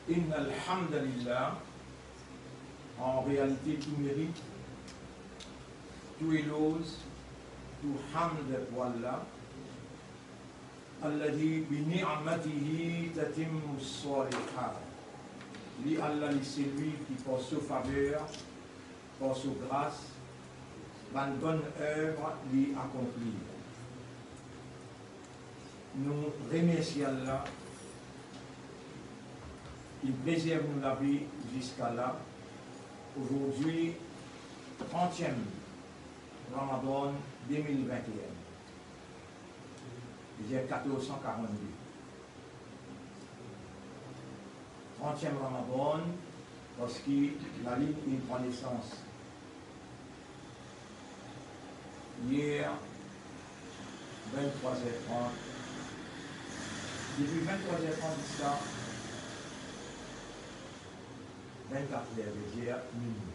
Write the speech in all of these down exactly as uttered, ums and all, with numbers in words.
إن الحمد لله, an realite tou merit, tou eloz, tou hamd pou Allah, الذي بنعمته تتم الصالحات. Li Allah, li selwi ki par so faver, par so gras, bann bonn ev li akonpli. Nou remersie Allah ki prezerv nou lavi ziska la. Azordi, trantiem Ramadan de mil vinte-enn, ler katorz san karannde. Trantiem Ramadan, parski lalinn inn pran nesans yer, vinn-trwa zer trant. Depi vinn-trwa zer trant ziska vinn-kat zer, vedir minwi.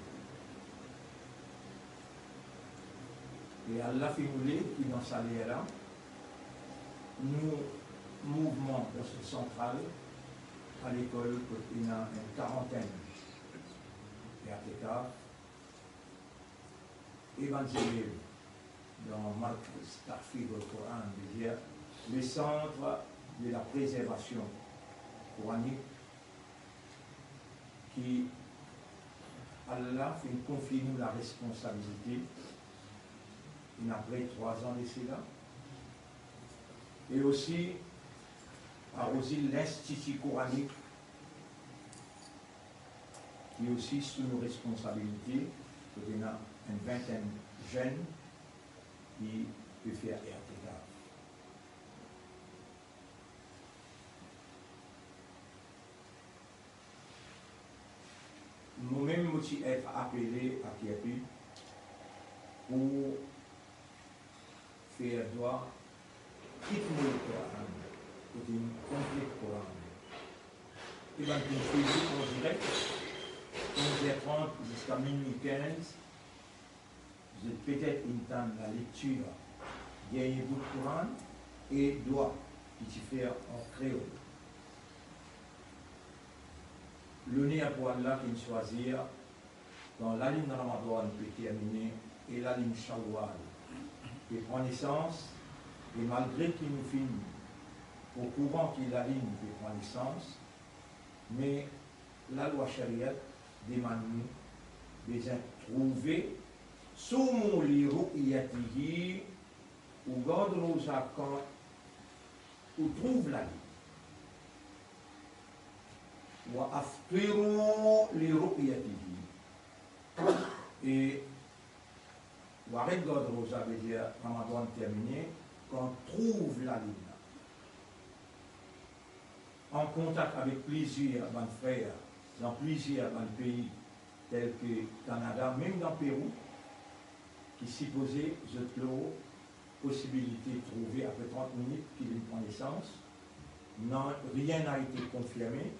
E Allah finn oule ki dan sa ler la, nou mouvman dan so santral, a lekol, kot ena enn karantenn i'tikaf, e bann zelev dan Markaz Tahfiz al-Quran, vedir le Centre de la Préservation Coranique, ki Allah finn konfie nou laresponsabilite, ena pre trwa zan de sela, e osi a Rosil Linstiti Koranik, ki osi sou nou responsabilite, kot ena enn vintenn zenn ki pe fer i'tikaf. Momem mo ti et apele a Kirpi pou fer dwa Khitmul Quran, kot inn konplet Koran. E bann ki finn swiv an direk, onz er trant ziska minwi kinz, zot petet inn tann lalektir dernie bout Koran e dwa ki ti fer an kreol. Loner pou Allah ki'nn swazir, kan lalinn Ramadan pe termine e lalinn Shawwal pe pran nesans, e malgre ki nou finn okouran ki lalinn pe pran nesans, me lalwa shariat demann nou bizin trouve, sumu li ru'yatihi, ou gard roza kan ou trouv lalinn. Wa aftiru li ru'yatihi. E ou aret gard roza, vedir Ramadan termine, kan trouv lalinn la. An kontak avek plizier bann frer dan plizier bann pei, tel ki Kanada, mem dan Perou, ki sipoze zot lor posibilite trouve apre trant minit ki linn pran nesans, nanye n'a été confirmé.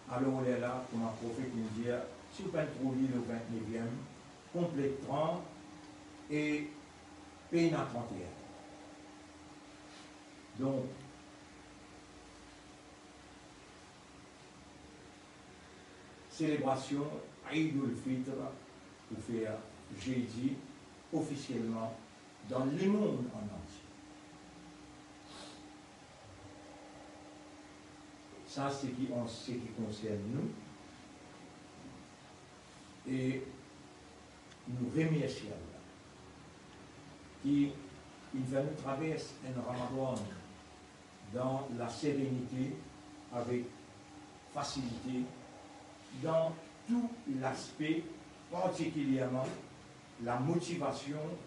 Alor lerla, kouma profet inn dir, si ou pa'nn trouv li le vintneviem, konplet trant e pena trant-e-enn. Donk, selebrasion Eid al-Fitr pou fer zedi ofisielman dan lemond an antie. Sa, se ki an se ki konsern nou, e nou remersie Allah ki inn fer nou travers enn Ramadan dan laserenite, avek fasilite, dan tou laspe, partikilierman lamotivasion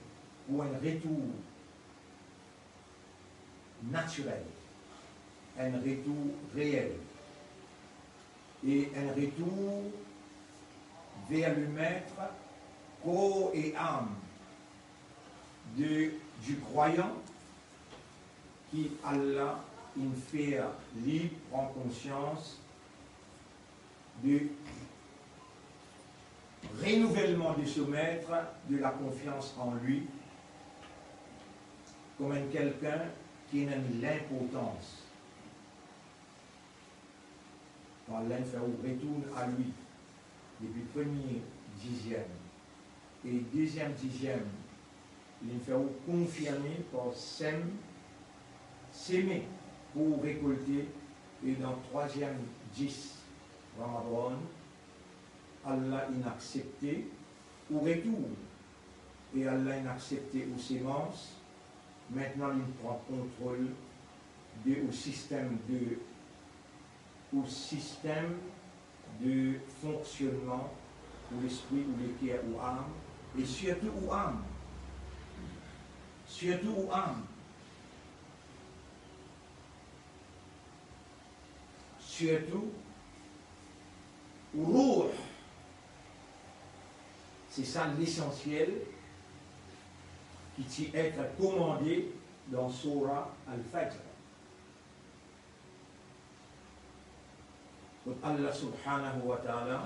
pou enn retour natirel, enn retour reel e enn retour ver le Maître, corps et âme de, du croyant, ki Allah inn fer li pran konsians de renouvelman de so Maître, de la confiance en lui, kouma enn kelkenn ki ena enn linportans. Allah inn fer ou retourn a li depi premie diziem e deziem diziem, li inn fer ou konfirme par sem, seme pou ou rekolte, e dan trwaziem dis Ramadan, Allah inn aksepte ou retourn, e Allah inn aksepte ou semans. Mintnan li pran kontrol de ou sistem de, ou sistem de fonksionnman, ou lespri, ou leker, ou am, e sirtou ou am. Sirtou ou am. Sirtou ou rouh. Se sa lesansiel ki ti et komande dan Soura Al-Fajr. Kot Allah Subhanahu wa Ta'ala,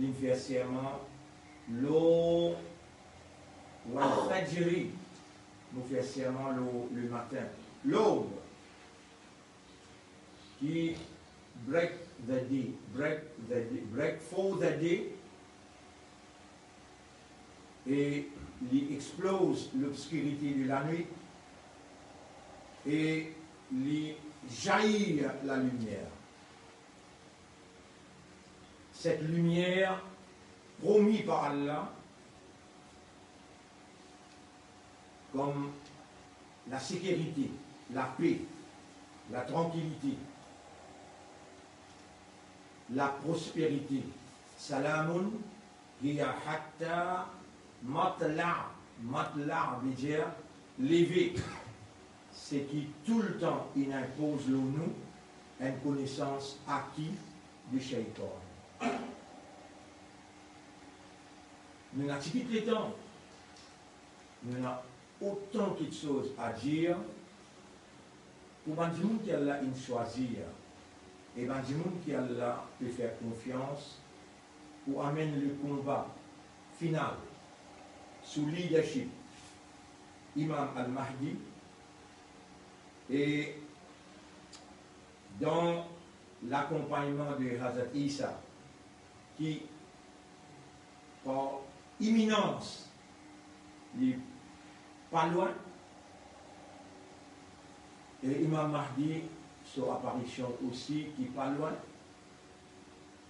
li fer serman lor, wal fajri, nou fer serman lor le matin, lor ki break the day, break the day, break for the day, e li exploze lobskirite de lanwit, e li jair lalimier. Set limier promi par Allah, kom lasekirite, lape, latrankilite, laprosperite. Salamun hiya hatta matla', matla' vedir leve, seki toultan inn inpoz lor nou enn konesans aki de sheytan. Nou ena tigit letan, nou ena otan kiksoz a dir pou bann dimoun ki Allah inn swazir, e bann dimoun ki Allah pe fer konfians pou amenn le konba final sou leadership Imam Al-Mahdi, e dan lakonpagnman de Hazrat Isa, ki par iminans li pa lwin, e Imam Mahdi so aparision osi ki pa lwin,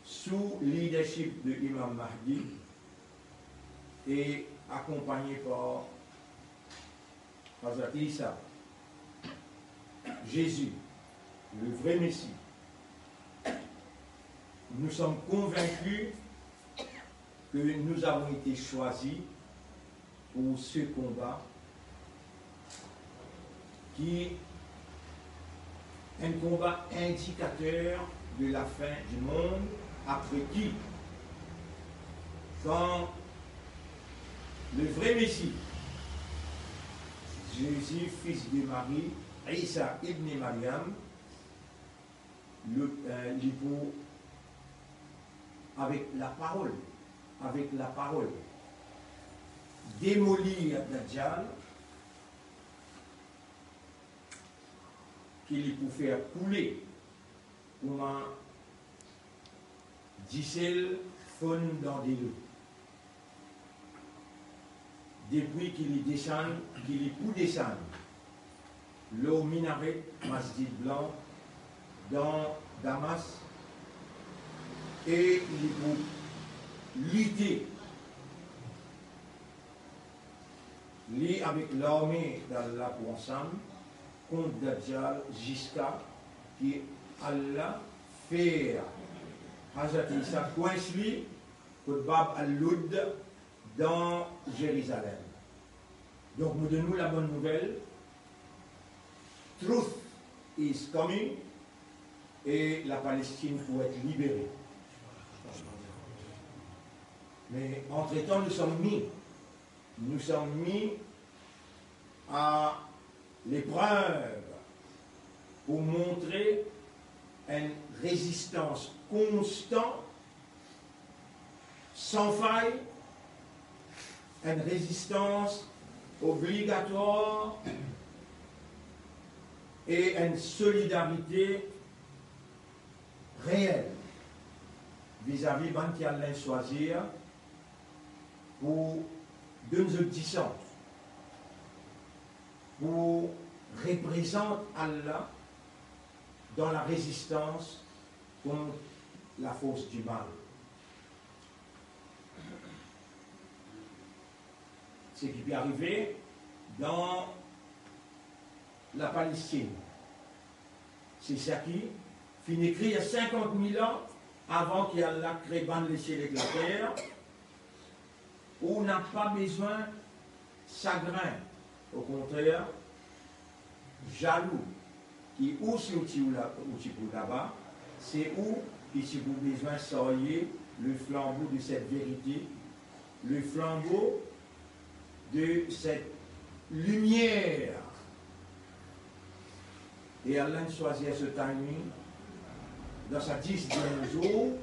sou leadership de Imam Mahdi e akonpagne par Hazrat Isa, Zezi, le vrai Messie, nous sommes convaincus que nous avons été choisis pour ce combat, qui est un combat indicateur de la fin du monde, après qui, quand le vrai Messie, Jésus, fils de Marie, Isa ibn Maryam, le, euh, li pou, avec la parole, avec la parole, démolir Dajjal, ki li pou fer koule kouma disel fonn dan delo. Depi ki li desann, ki li pou desann lor minaret Masjid Blan dan Damas, e li pou lite, li avek larme d'Allah pou ansam, kont Dajjal, ziska ki Allah fer Hazrat Isa kwins li kot Bab al-Lud dan Zerizalem. Donk, mo donn ou labonn nouvel, truth is coming, e Lapalestin pou et libere. Me antretan, nou som mi, nou som mi a leprev pou montre enn rezistans konstan, san fay, enn rezistans obligatwar e enn solidarite reel vizavi bann ki Allah inn swazir pou donn zot disans, pou reprezant Allah dan larezistans kont lafors dimal. Seki pe arive dan Lapalestinn, se seki finn ekrir sinkant mil an avan ki Allah kre bann lesiel ek later. Ou napa bizin sagrin, okontrer, zalou, ki ou si ou ti ou la, ou ti pou laba, se ou ki ti pou bizin sarye le flanbo de set verite, le flanbo de set limier. E Allah inn swazir so timing dan sa dis dernie zour,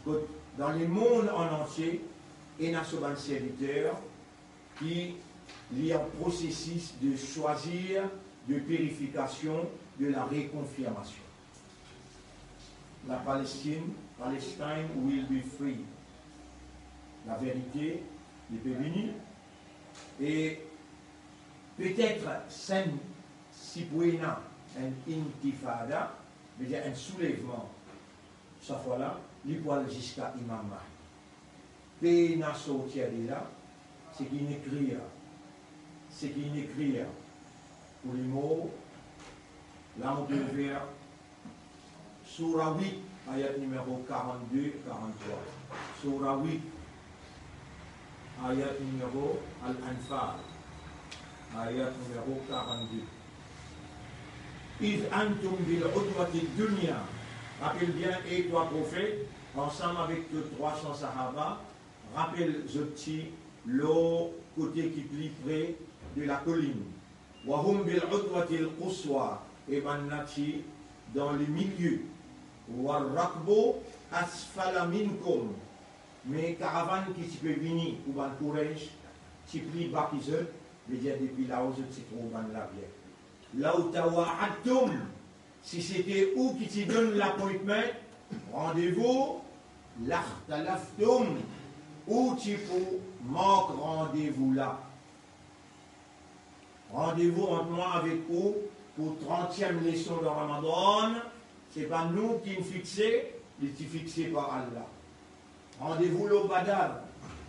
kot dan lemond an antie, ena so bann serviter ki li an prosesis de swazir, de pirifikasion, de la rekonfirmasion. La Palestine, Palestine will be free. Laverite, li pe vini. E petet, si pou ena enn intifada, vedir enn soulevman, sa fwa la, li pou al ziska Imam Mahdi. Pena sortir de la, seki inn ekrir, seki inn ekrir pou lemor. La, mo pe ouver Soura wit, ayat nimero karannde, karanntrwa. Soura wit, ayat nimero Al-Anfal, ayat nimero karannde. Iz antum bil udwati dunya. Rapel bien, e twa profet, ansam avek to trwa san sahaba, rapel zot ti lor kote ki pli pre de lakolinn. Wa hum bil udwatil quswa, e bann la ti dan lemilie. War rakbu asfala minkum, me karavann ki ti pe vini pou bann Quraysh ti pli ba ki zot, vedir depi lao zot ti trouv bann la bien. Law tawaadtum, si sete ou ki ti donn lappointment, randevou, lakhtalaftum, ou ti pou mark randevou la. Randevou ant mwa avek ou pou trantiem leson dan Ramadan, se pa nou ki'nn fixe, li ti fixe par Allah. Randevou lor Badar,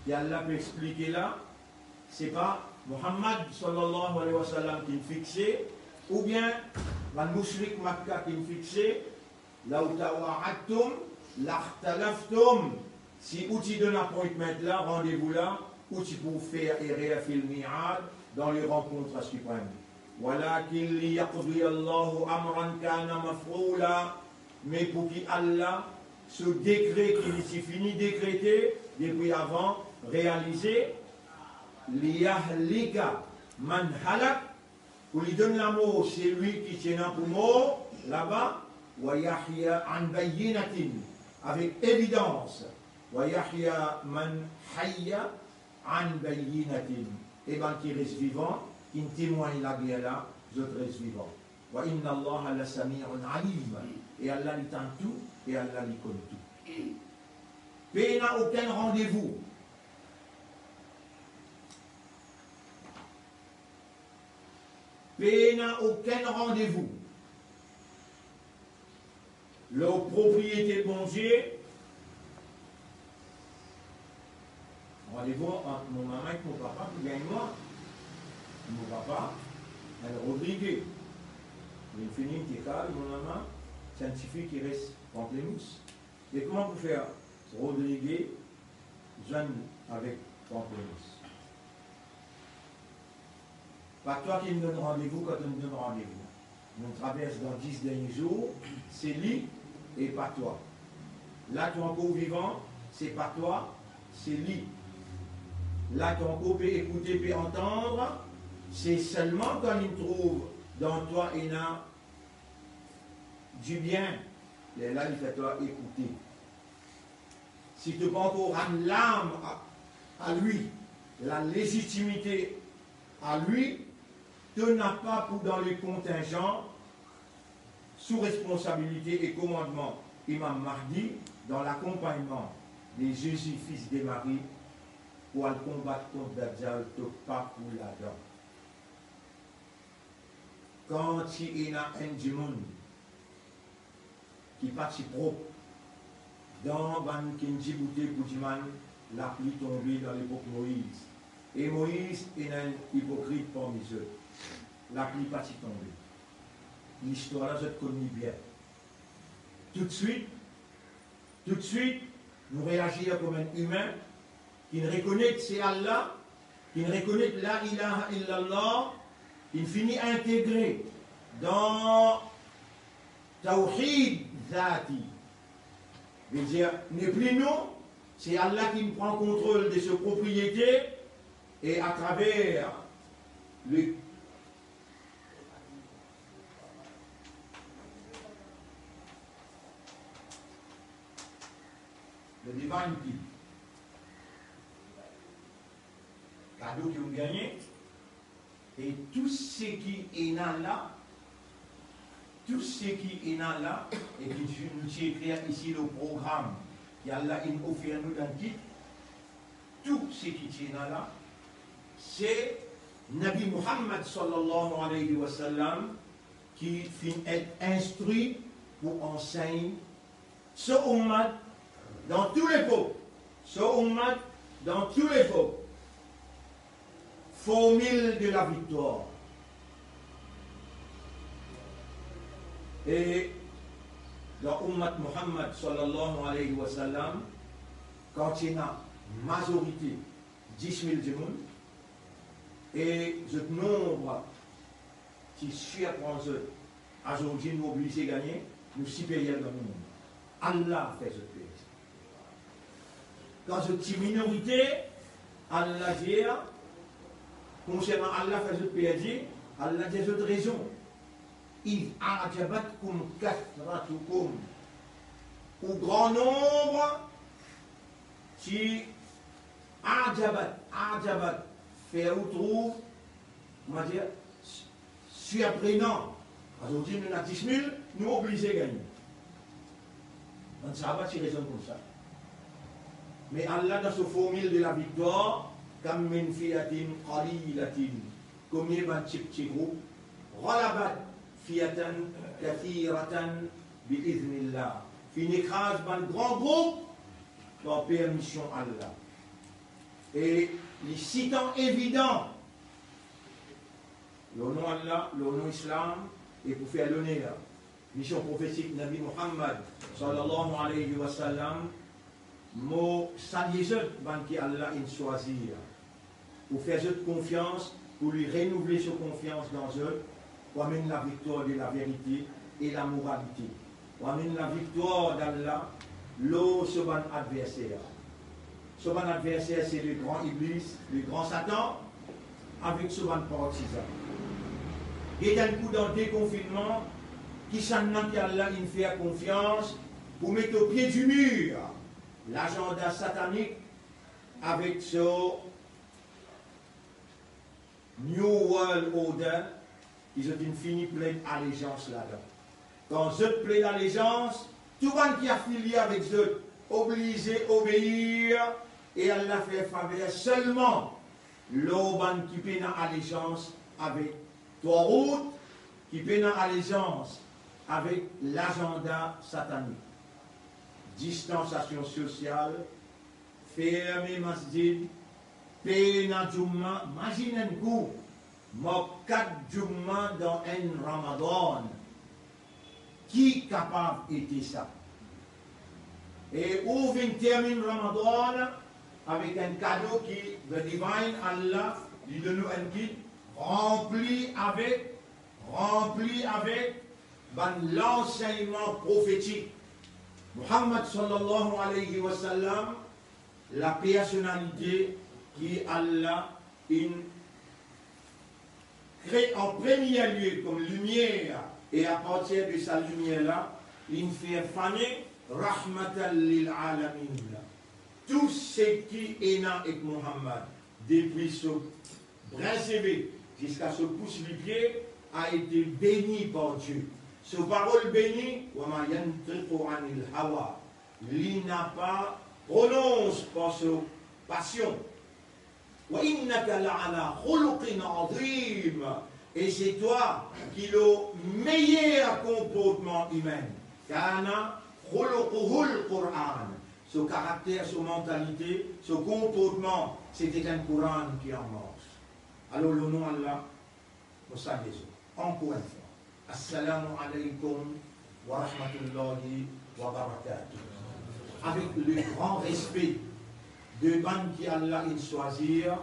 ki Allah pe explike la, se pa Muhammad sallallahu alayhi wa sallam ki'nn fixe, oubien bann moushrik Makka ki'nn fixe. Law tawaadtum lakhtalaftum, si ou ti donn appointment la, randevou la, ou ti pou fer erer fil miad, dan le rankont siprem. Walakin liyaqdiya Allahu amran kana maf'ula, me pou ki Allah, so dekre ki li ti fini dekrete depi avan, realize, liyahlika man halak, pou li donn lamor selwi ki ti ena pou mor laba, wa yahya an bayyinatin, avek evidans, wa yahya man hayya an bayyinatin, e bann ki res vivan, ki'nn temwagn lager la, zot res vivan. Wa inna Allaha la samiun alim, e Allah li tann tou, e Allah li konn tou. Pena okenn randevou. Pena okenn randevou lor propriete Bondie. Randevou ant mo mama ek mo papa pou gagn mwa. Mo papa, enn Rodrige. Li fini, li ti kal, mo mama, ti enn tifi ki res Pamplemous. E kouma pou fer Rodrige zwenn avek Pamplemous? Pa twa ki'nn donn randevou kan to'nn donn randevou. Nou'nn travers dan dis dernie zour, se li e pa twa. La to ankor vivan, se pa twa, se li. La to ankor pe ekoute, pe antann, se selman kan li trouv dan twa ena dibien, lerla li fer twa ekoute. Si to pa ankor rann lam a, a li, la lezitimite a li, to napa pou dan le kontingent sou responsabilite e komandman Imam Mahdi, dan lakonpagnman de Zezi, fis de Mari, pou al konbat kont Dadjal, to pa pou ladan. Kan ti ena enn dimoun ki pa ti prop, dan bann ki'nn diboute pou dimann, lapli tonbe dan lepok Moiz. E Moiz ena enn ipokrit parmi zot. Lapli pa ti tonbe. Listwar la, zot konn li bien. Toutswit, toutswit, nou reazir kom enn imin ki'nn rekonet se Allah, ki'nn rekonet La ilaha illallah, ki'nn fini integre dan Tawhid Zati. Vedir, nepli nou, se Allah ki'nn pran kontrol de so propriete, e atraver le Le divine gift. Kado ki ou gagne, e tou seki ena la, tou seki ena la, e ki nou ti ekrir isi lor program ki Allah inn ofer nou dan kit, tou seki ti ena la, se Nabi Muhammad sallallahu alayhi wa sallam ki finn et instri pou ansegn so ummat dan tou lepok, so ummat dan tou lepok, formil de laviktwar. E dan ummat Muhammad sallallahu alayhi wa sallam, kan ti ena mazorite dis mil dimoun, e zot nonb ti sirpran zot, azordi nou oblize gagne, nou siperyer dan lemonn. Allah fer zot perdi. Kan zot ti minorite, Allah dir, konsernan Allah fer zot perdi, Allah dir zot rezon. Iz a'jabatkum kathratukum. Ou gran nonb ti a'jabat, a'jabat, fer ou trouv, koumadir, sirprenan. Azordi nou ena dis mil, nou oblize gagne. Bann sahaba ti rezonn koumsa. Me Allah dan so formil de laviktwar, kam min fi'atin qalilatin, komie bann tipti group, ghalabat fi'atan kathiratan bi iznillah, finn ekraz bann gran group par permision Allah. E li sitan evidan, lor nom Allah, lor nom Islam, e pou fer loner mision profetik Nabi Muhammad sallallahu alayhi wa sallam, mo salie zot bann ki Allah inn swazir pou fer zot konfians, pou li renouvle so konfians dan zot, pou amenn laviktwar de laverite e lamoralite, pou amenn laviktwar d'Allah lor so bann adverser. So bann adverser se le gran Iblis, le gran Satan, avek so bann partizan. Get enn kou dan dekonfinnman, kisannla ki Allah inn fer konfians pou met o pie di mir lazanda satanik avek so New World Order, ki zot inn fini pled alezans ladan. Kan zot pled alezans, tou bann ki afilie avek zot oblize obeir, e Allah fer faver selman lor bann ki pena alezans avek twarout, ki pena alezans avek lazanda satanik. Distansasion sosial, ferme masjid, pena Jumma, mazinn enn kou, mark kat Jumma dan enn Ramadan. Ki kapav ete sa? E ou vinn terminn Ramadan avek enn kado ki the divine Allah, li donn ou enn kit ranpli avek, ranpli avek bann lansegnman profetik. Muhammad sallallahu alayhi wa sallam, la personalite ki Allah inn kre an premie lie kom limier, e apartir de sa limier la, linn fer fane rahmatan lil alamin. Tou seki ena ek Muhammad, depi so brin seve ziska so pous lipie, a ete beni par Die. So parol beni, wa ma yantiqu anil hawa, li napa prononse par so pasion. Wa innaka la ala khuluqin azim, e se twa ki lor meyer konportman imin. Kana khuluquhul Quran, so karakter, so mantalite, so konportman, se ti enn Koran ki an mars. Alor, lor nom Allah, mo salie zot ankor enn fwa. Assalamu alaikum wa rahmatullahi wa barakatuh. Avek le gran respe de bann ki Allah inn swazir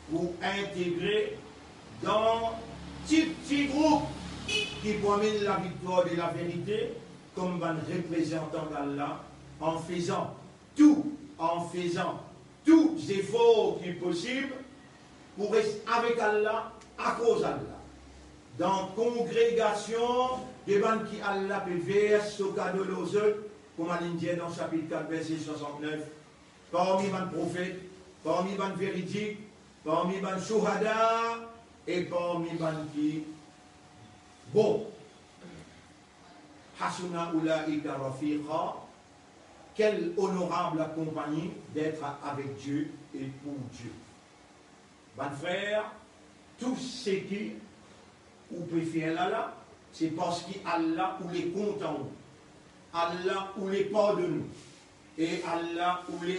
pou integre dan ti, ti group ki pou amenn laviktwar de laverite kom bann reprezantan d'Allah, an fezan tou, an fezan tou zefor ki posib pou res avek Allah, akoz Allah. Dan kongregasion de bann ki Allah pe vers so kado lor zot, kouma linn dir dan sapit kat, verse swasantnef, parmi bann profet, parmi bann veridik, parmi bann shuhada, e parmi bann ki bon. Hasuna ulaika rafiqa, quelle honorable compagnie d'être avec Dieu et pour Dieu. Bann frer, tou seki ou pe fer la la, se parski Allah oule kontan ou, Allah oule pardonn ou, e Allah oule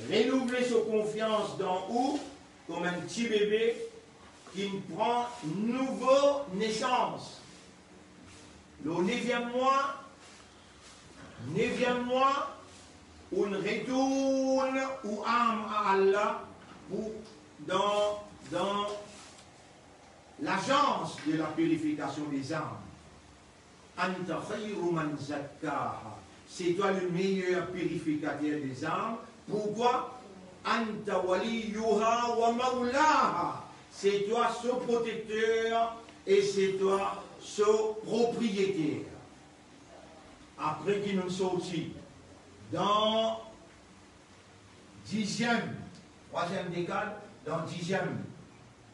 renouvle so konfians dan ou, kom enn ti bebe ki pran nouvo nesans. Lor neviem mwa, neviem mwa, ou retourn ou am a Allah pou dan, dan lazans de la pirifikasion dezam. Anta khayru man zakkaha. Se twa le meyer pirifikater dezam. Pourkwa? Anta waliyuha wa maulaha. Se twa so protekter e se twa so propriyeter. Apre ki nou sorti dan diziem, trwaziem dekad, dan diziem,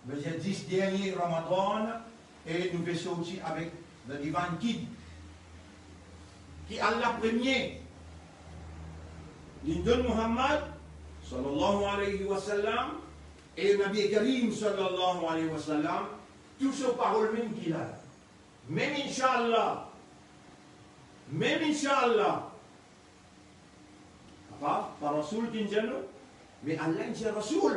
vedir dis dernie Ramadan, e nou pe sorti avek the divine kid, ki Allah premie, li donn Muhammad, sallallahu alayhi wa sallam, e Nabi Karim, sallallahu alayhi wa sallam, tou so parol mem ki la. Mem inshallah. Mem inshallah. Pa, pa Rasoul ki'nn dir nou, me Allah inn dir Rasoul.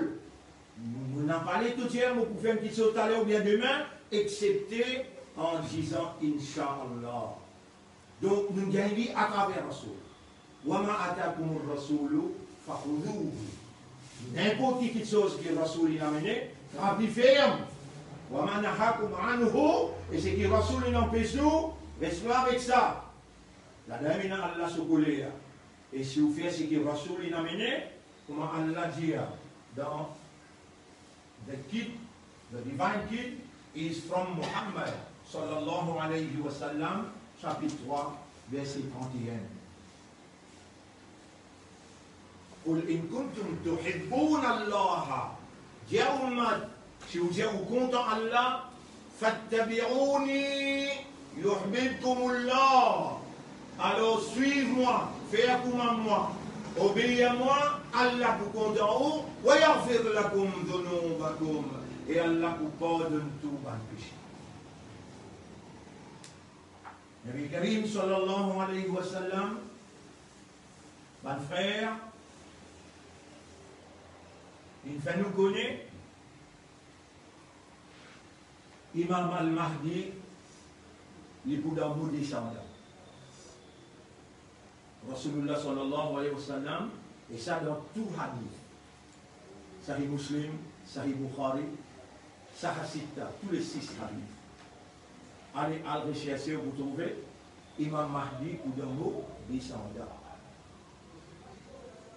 Nou, nou napa le tou dir, mo pou fer enn kiksoz taler oubien demin, exepte an dizan inshallah. Donk, nou gagn li atraver Rasoul. Wa ma atakumur rasulu fakhudhuhu. Ninport ki kiksoz ki Rasoul inn amene, trap li ferm. Wa ma nahakum anhu, e seki Rasoul inn anpes nou, res lwin avek sa. Ladan ena Allah so koler. E si ou fer seki Rasoul inn amene, kouma Allah dir dan The kid, the divine kid, is from Muhammad, sallallahu alayhi wa sallam, sapit trwa, verse trant-e-enn. Qul in kuntum tuhibbuna Allaha, dir ummat, si ou dir ou kontan Allah, fattabi'uni yuhbibkumullah. Alor swiv mwa, fer kouma mwa, obeir mwa, Allah pou kontan ou, wa yaghfir lakum dhunubakum, e Allah pou pardonn tou bann pese. Nabi Karim, sallallahu alayhi wa sallam, bann frer, inn fer nou kone, Imam Al-Mahdi, li pou dan mo desandan. Rasoulullah, sallallahu alayhi wa sallam, e sa dan tou hadith. Sahih Muslim, Sahih Bukhari, Sahih Sitta, tou le sis hadith. Ale, al reserse, ou pou trouve, Imam Mahdi pou dan mo desandan.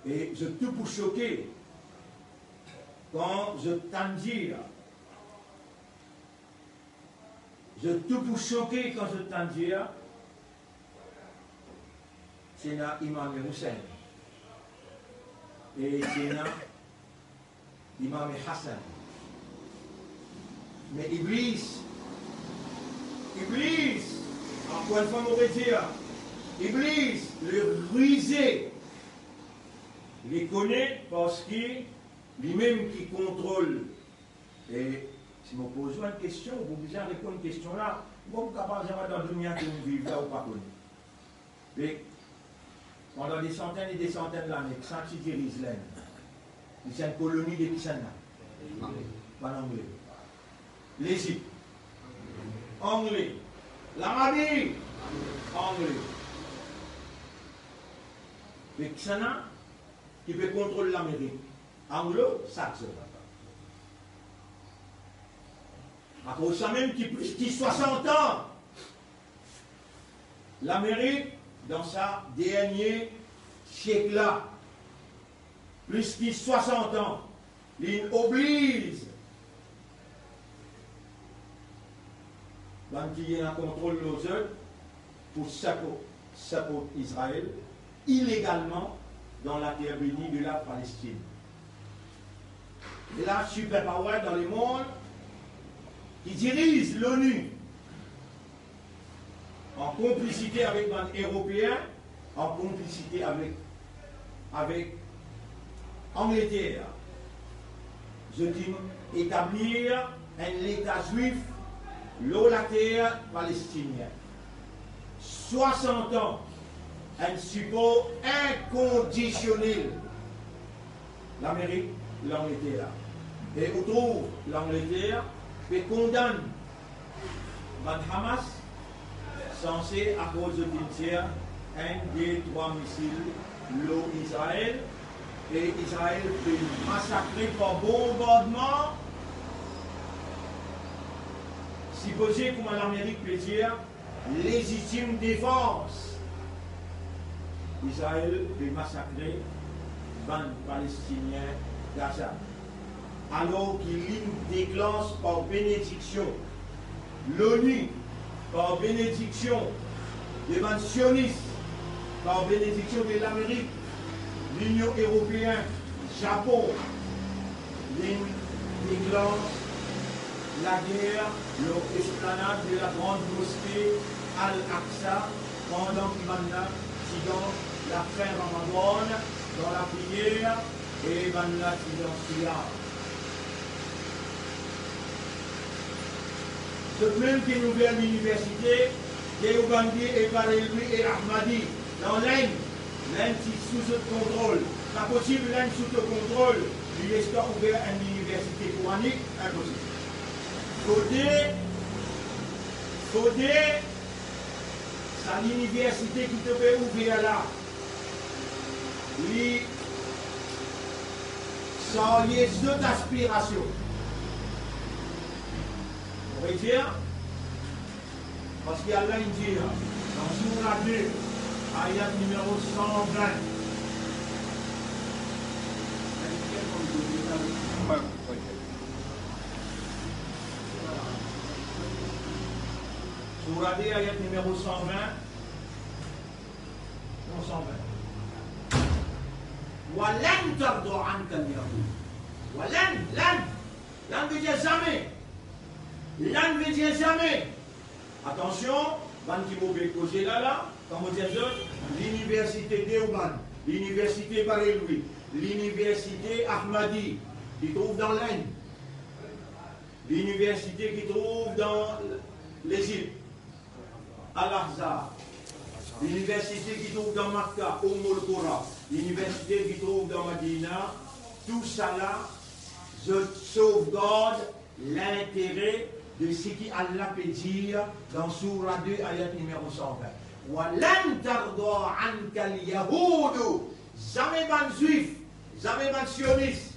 E zot tou pou soke kan zot tann dir, zot tou pou soke kan zot tann dir, ti ena Imam Hussein e ti ena Imam Hassan. Me Iblis, Iblis, a, Ankor enn fwa mo redir, Iblis, le rize, li kone parski limem ki kontrol. E si mo poz ou enn kestion, ou pou bizin reponn kestion la. Mo pou kapav dir dan dunia ki ou viv la, ou pa kone. Me pandan de santenn e de santenn lane, kisannla ti diriz Lenn? Li ti enn koloni de kisannla? Bann Angle. Lezip? Angle. Larabi? Angle. Me kisannla ki pe kontrol Lamerik? Anglo-Sakson. Akoz samem ki plis ki swasant an, Lamerik, dan sa dernie siek la, plis ki swasant an, li obliz bann ki ena kontrol lor zot pou sapo-, saport Izrael ilegalman dan later beni de la Palestinn. E la, superpower dan lemond ki diriz l'ONU, an konplisite avek bann Eropeen, an konplisite avek, avek Angleter, zot inn etablir enn leta zwif lor later palestinien. Swasant an, enn sipor inkondisionel Lamerik, Langleter. E ou trouv Langleter pe kondann bann Hamas, sanse akoz zot inn tir enn, de, trwa misil lor Izrael, e Izrael pe masakre par bonbardman, sipoze, kouma Lamerik pe dir, lezitim defans. Izrael pe masakre bann Palestinien Gaza, alor ki li deklans par benediksion l'ONU, par benediksion de bann sionis, par benediksion de Lamerik, Linion Eropeen, Zapon, li deklans lager lor esplanad de la Grande Mosquée Al-Aqsa, pandan ki bannla ti dan lafin Ramadan, dan lapriyer, e bannla ti dan siyam. Zot mem ki ouver liniversite Deobandi e Barelvi e Ahmadi dan Lenn, Lenn ti sou zot kontrol. Pa posib Lenn sou to kontrol, li les twa ouver enn liniversite koranik, inposib. Fode, fode sa liniversite ki to pe ouver la, li sarye zot aspirasion. Ou pe dir, parski Allah inn dir dan Soura de, ayat nimero san vin. Soura de, ayat nimero san vin. Non, san vin. Wa lan tarda anka al-yahud. Wa lan, lan. Lan ve dir zame. Lan ve dir zame. Atansion, bann ki mo pe koze la, la, kan mo dir zot, Liniversite Deoband, Liniversite Barelvi, Liniversite Ahmadi, ki trouv dan Lenn, Liniversite ki trouv dan Lezip, Al-Azhar, liniversite ki trouv dan Makka, Ummul Qura, liniversite ki trouv dan Madina, tousala, zot sovgard lintere de seki Allah pe dir dan Soura de, ayat nimero san vin. Wa lan tarda anka al-yahud, zame bann Zwif, zame bann sionis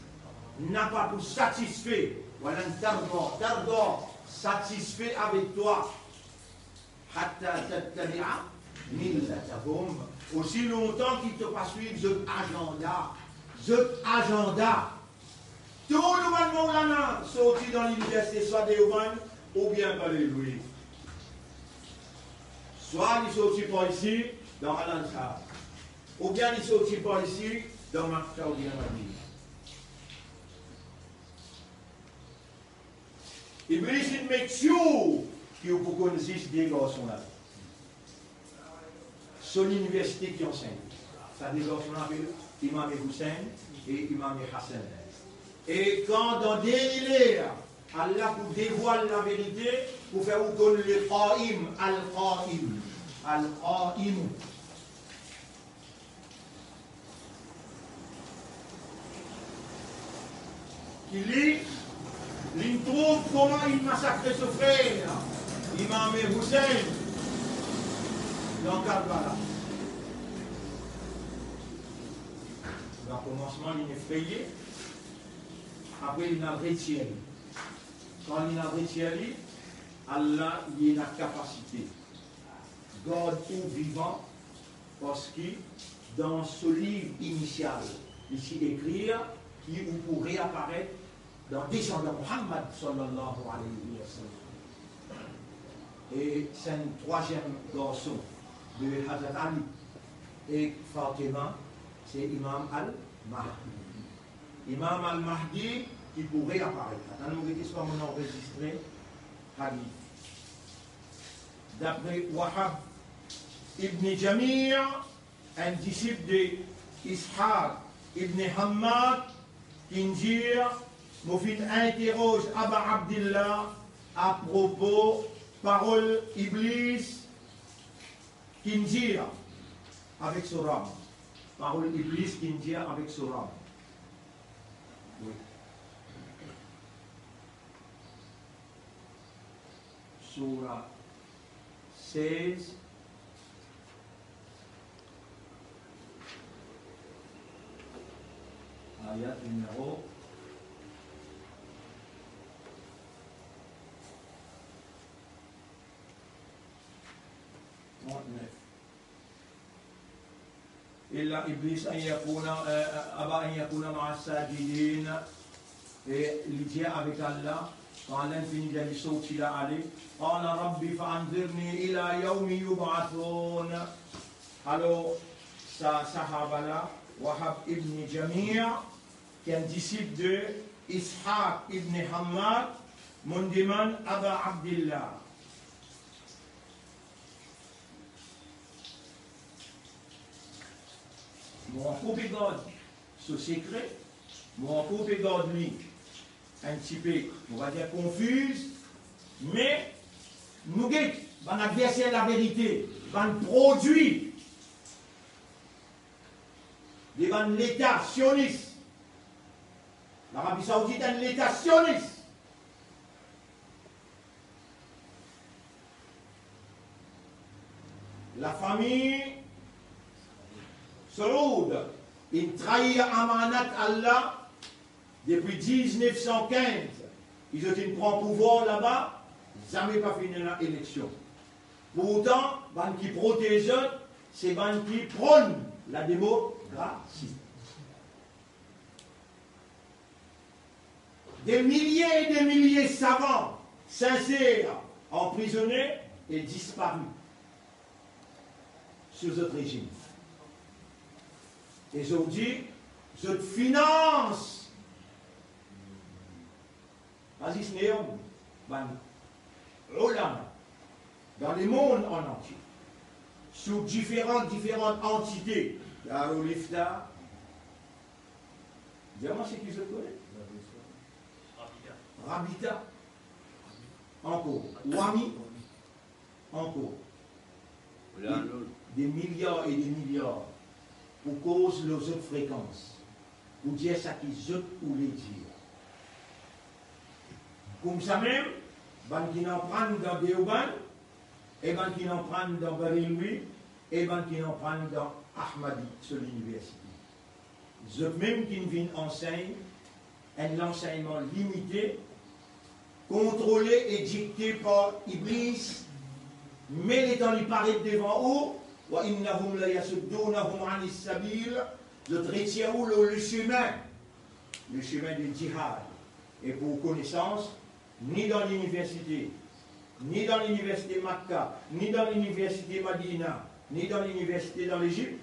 napa pou satisfe, wa lan tarda, tarda, satisfe avek twa, hatta tattabi'a millatahum, osi lontan ki to pa swiv zot azanda, zot azanda. Tou nou bann Maulana sorti dan liniversite swa Deoband oubien Barelvi. Swa li sorti par isi, dan Al-Azhar, oubien li sorti par isi, dan Makka oubien Madina. Iblis inn make sure ki ou pou konn zis de garson la. So liniversite ki ansegn. Sa de garson la apel Imam Hussein e Imam Hassan. E kan dan derni ler, Allah pou devwal laverite, pou fer ou konn le Qaim, Al-Qaim, Al-Qaim. Ki li, li trouv kouma inn masakre so frer, Imam Hussein, dan Karbala. Dan komansman, linn efreye, apre linn al retir li. Kan linn al retir li, Allah li ena kapasite gard ou vivan, parski dan so liv inisial, li ti ekrir ki ou pou reaparet dan desandan Muhammad sallallahu alayhi wa sallam. E se enn trwaziem garson de Hazrat Ali ek Fatima, se Imam Al-Mahdi. Imam Al-Mahdi ki pou reaparet. Atann, nou gete si pa monn anrezistre hadis. Dapre Wahab ibn Jami', enn disip de Ishaq ibn Hammad, ki'nn dir, mo finn interoz Aba Abdillah apropo parol Iblis, ki'nn dir avek so Rab. Parol Iblis ki'nn dir avek so Rab. Wi. Soura sez, ayat nimero trant-nef. Illa Iblis an yakuna, eh, aba an yakuna ma'a sajidin. E li dir avek Allah, kan linn fini dir li sorti la ale, qala rabbi fa anzirni ila yawmi yub'athun. Alor, sa sahaba la, Wahab ibn Jami', ki enn disip de Ishaq ibn Hammad, monn demann Aba Abdillah. Mo ankor pe gard so sekre, mo ankor pe gard li enn tipe, nou va dir konfiz, me nou get bann adverser laverite, bann prodwi de bann leta sionis. Larabi Saoudit enn leta sionis. Lafami Saoud inn trair amanat Allah depi diznef san kinz, ki zot inn pran pouvwar laba, zame pa finn ena eleksion. Pourtan, bann ki protez zot, se bann ki pronn lademokrasi. De milie e de milie savan sinser anprizone e dispari sou zot rezim. E zordi, zot finans, pa zis Neom, bann olama dan lemond an antie, sou diferan, diferan antite, Darul Ifta, dir mwa seki zot kone? Rabita. Ankor. Wami. Ankor. De, de milyar e de milyar pou koz lor zot frekans, pou dir seki zot oule dir. Koumsamem, bann ki'nn aprann dan Deoband, e bann ki'nn aprann dan Barelwi, e bann ki'nn aprann dan Ahmadi, so liniversite. Zot mem ki'nn vinn ansegn enn lansegnman limite, kontrole e dikte par Iblis, me letan li paret devan ou, wa innahum la yasuddunahum anis sabil, zot retir ou lor lesemin, lesemin de djihad. E pou konesans, ni dan liniversite, ni dan liniversite Makka, ni dan liniversite Madina, ni dan liniversite dan Lezip,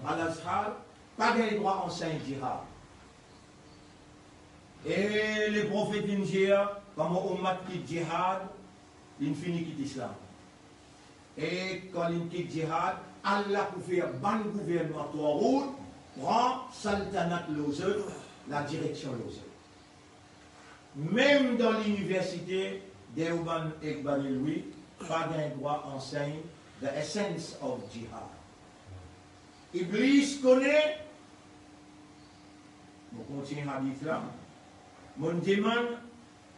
Al-Azhar, pa gagn drwa ansegn djihad. E Leprofet inn dir, kan mo oumat kit djihad, linn fini kit Islam. E kan linn kit djihad, Allah pou fer bann gouvernman twaghut pran saltanat lor zot, ladireksion lor zot. Mem dan liniversite Deoband ek Barelwi, pa gagn drwa ansegn the essence of jihad. Iblis kone, mo kontign hadis la, mo demann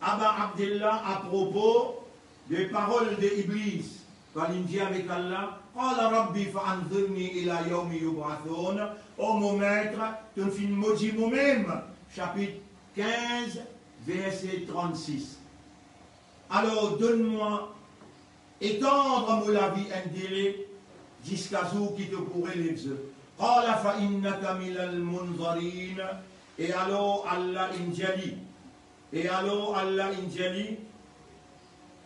Aba Abdillah apropo de parol de Iblis, kan li dir avek Allah, qala Rabbi fa anzirni ila yawmi yub'athun, o mo met, to finn modi momem, sapit kinz, verse trannsis. Alor, donn mwa, etand mo lavi enn dele, ziska zour ki to pou relev zot. Qala fa innaka minal munzarin. E alor Allah inn dir li, e alor Allah inn dir li,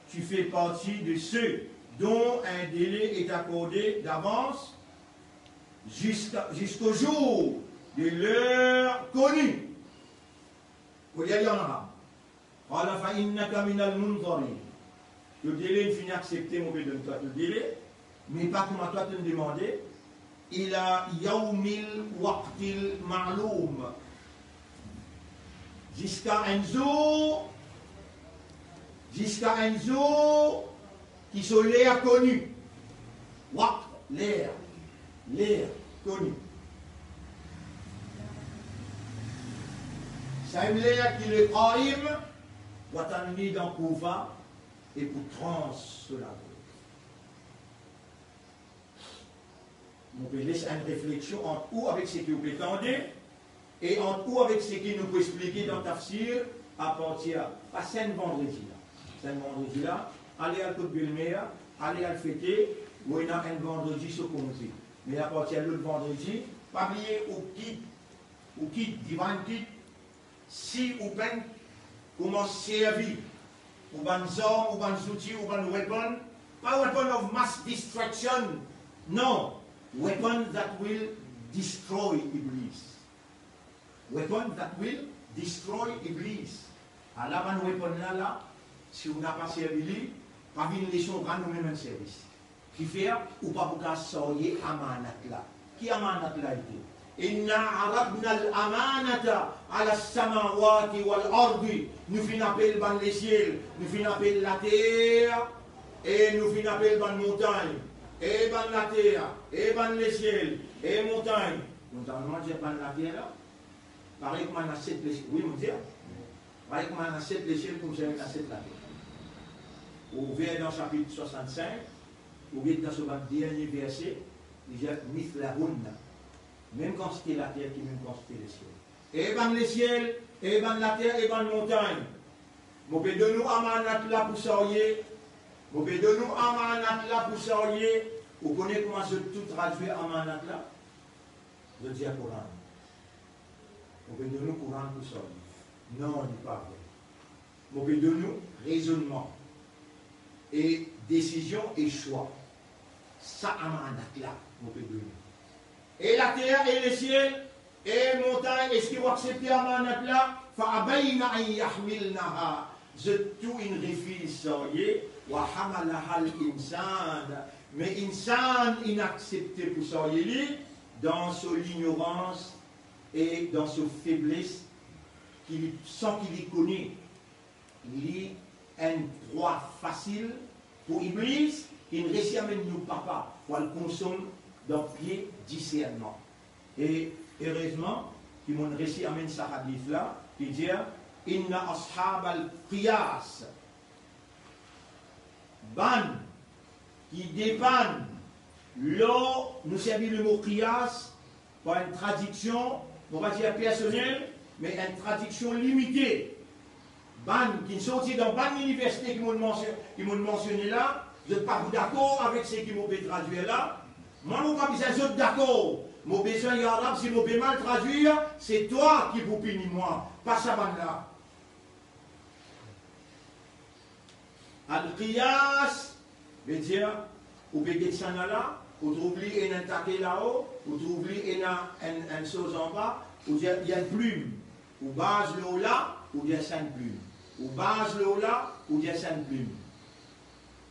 tu fais partie de ceux dont un délai est accordé d'avance jusqu'à, jusqu'au jour de l'heure connue. Kouma li anvi dir, qala fa innaka minal munzarin. To dele inn fini aksepte, mo pe donn twa to dele, me pa kouma twa to demande, ila yawmil waqtil ma'loum. Ziska enn zour, ziska enn zour ki so ler koni. Waqt, ler, ler koni. Samem ler ki le qaim pou atann li dan kouva e pou trans so lago. Mo pe les enn refleksion ant ou avek seki ou pe tande, e ant ou avek seki nou pou explike dan tafsir apartir a Sint Vandredi la. Sint Vandredi la, ale al kot belmer, ale al fete, ou ena enn vandredi so konze. Me apartir lot vandredi, pa bliye ou kit, ou kit, divine kit, si ou pa'nn koumans servi ou bann zarm, ou bann zouti, ou bann weapon, pa weapon of mass destruction, non, weapon that will destroy Iblis. Weapon that will destroy Iblis. Ala bann weapon la, la, si ou napa servi li, pa vinn les ou rann ou mem enn servis. Kifer ou pa pou kapav sarye amanat la. Ki amanat la ete? Inna aradna al-amanata ala samawati wal ardi. Nou finn apel bann lesiel, nou finn apel later, e nou finn apel bann montagn, e bann later, e bann lesiel, e montagn. Montagn, nou dir bann later la, parey kouma ena set lesiel. Wi, mo dir. Parey kouma ena set lesiel, koumsa ena set later. Ou ouver dan sapit swasannsink, ou get dan so bann dernie verse, li dir mithlahunna. Mem kantite later ki mem kantite lesiel. E bann lesiel, e bann later, e bann montagn. Mo pe donn ou amanat la pou sarye. Mo pe donn ou amanat la pou sarye. Ou kone kouma zot tou tradwir amanat la? Zot dir Koran. Mo pe donn ou Koran pou sarye. Non, li pa vre. Mo pe donn ou rezonnman e desizion e swa. Sa amanat la mo pe donn ou. E later e lesiel e montagn, eski ou aksepte amanat la? Fa abayna an yahmilnaha. Zot tou inn refiz sarye, wa hamalahal insan. Me insan inn aksepte pou sarye li dan so lignorans e dan so febles, ki li, san ki li kone li enn prwa fasil pou Iblis, ki inn resi amenn nou papa pou al konsom dan pie disernman. E erezman ki mo'nn resi amenn sa hadis la, ki dir, inna ashabal qiyas, bann ki depann lor, nou servi lemo qiyas par enn tradiksion, mo pa dir personel, me enn tradiksion limite. Bann ki sorti dan bann liniversite ki mo'nn mansion-, ki mo'nn mansione la, zot pa pou dakor avek seki mo pe tradwir la. Mwa, mo pa bizin zot dakor. Mo bizin, ya Rab, si mo pe mal tradwir, se twa ki pou pini mwa, pa sa bann la. Al-qiyas, vedir, ou pe get sa nana la, ou trouv li ena enn take lao, ou trouv li ena enn, enn soz anba, ou dir li enn plim. Ou baz lor la, ou dir sa enn plim. Ou baz lor la, ou dir sa enn plim.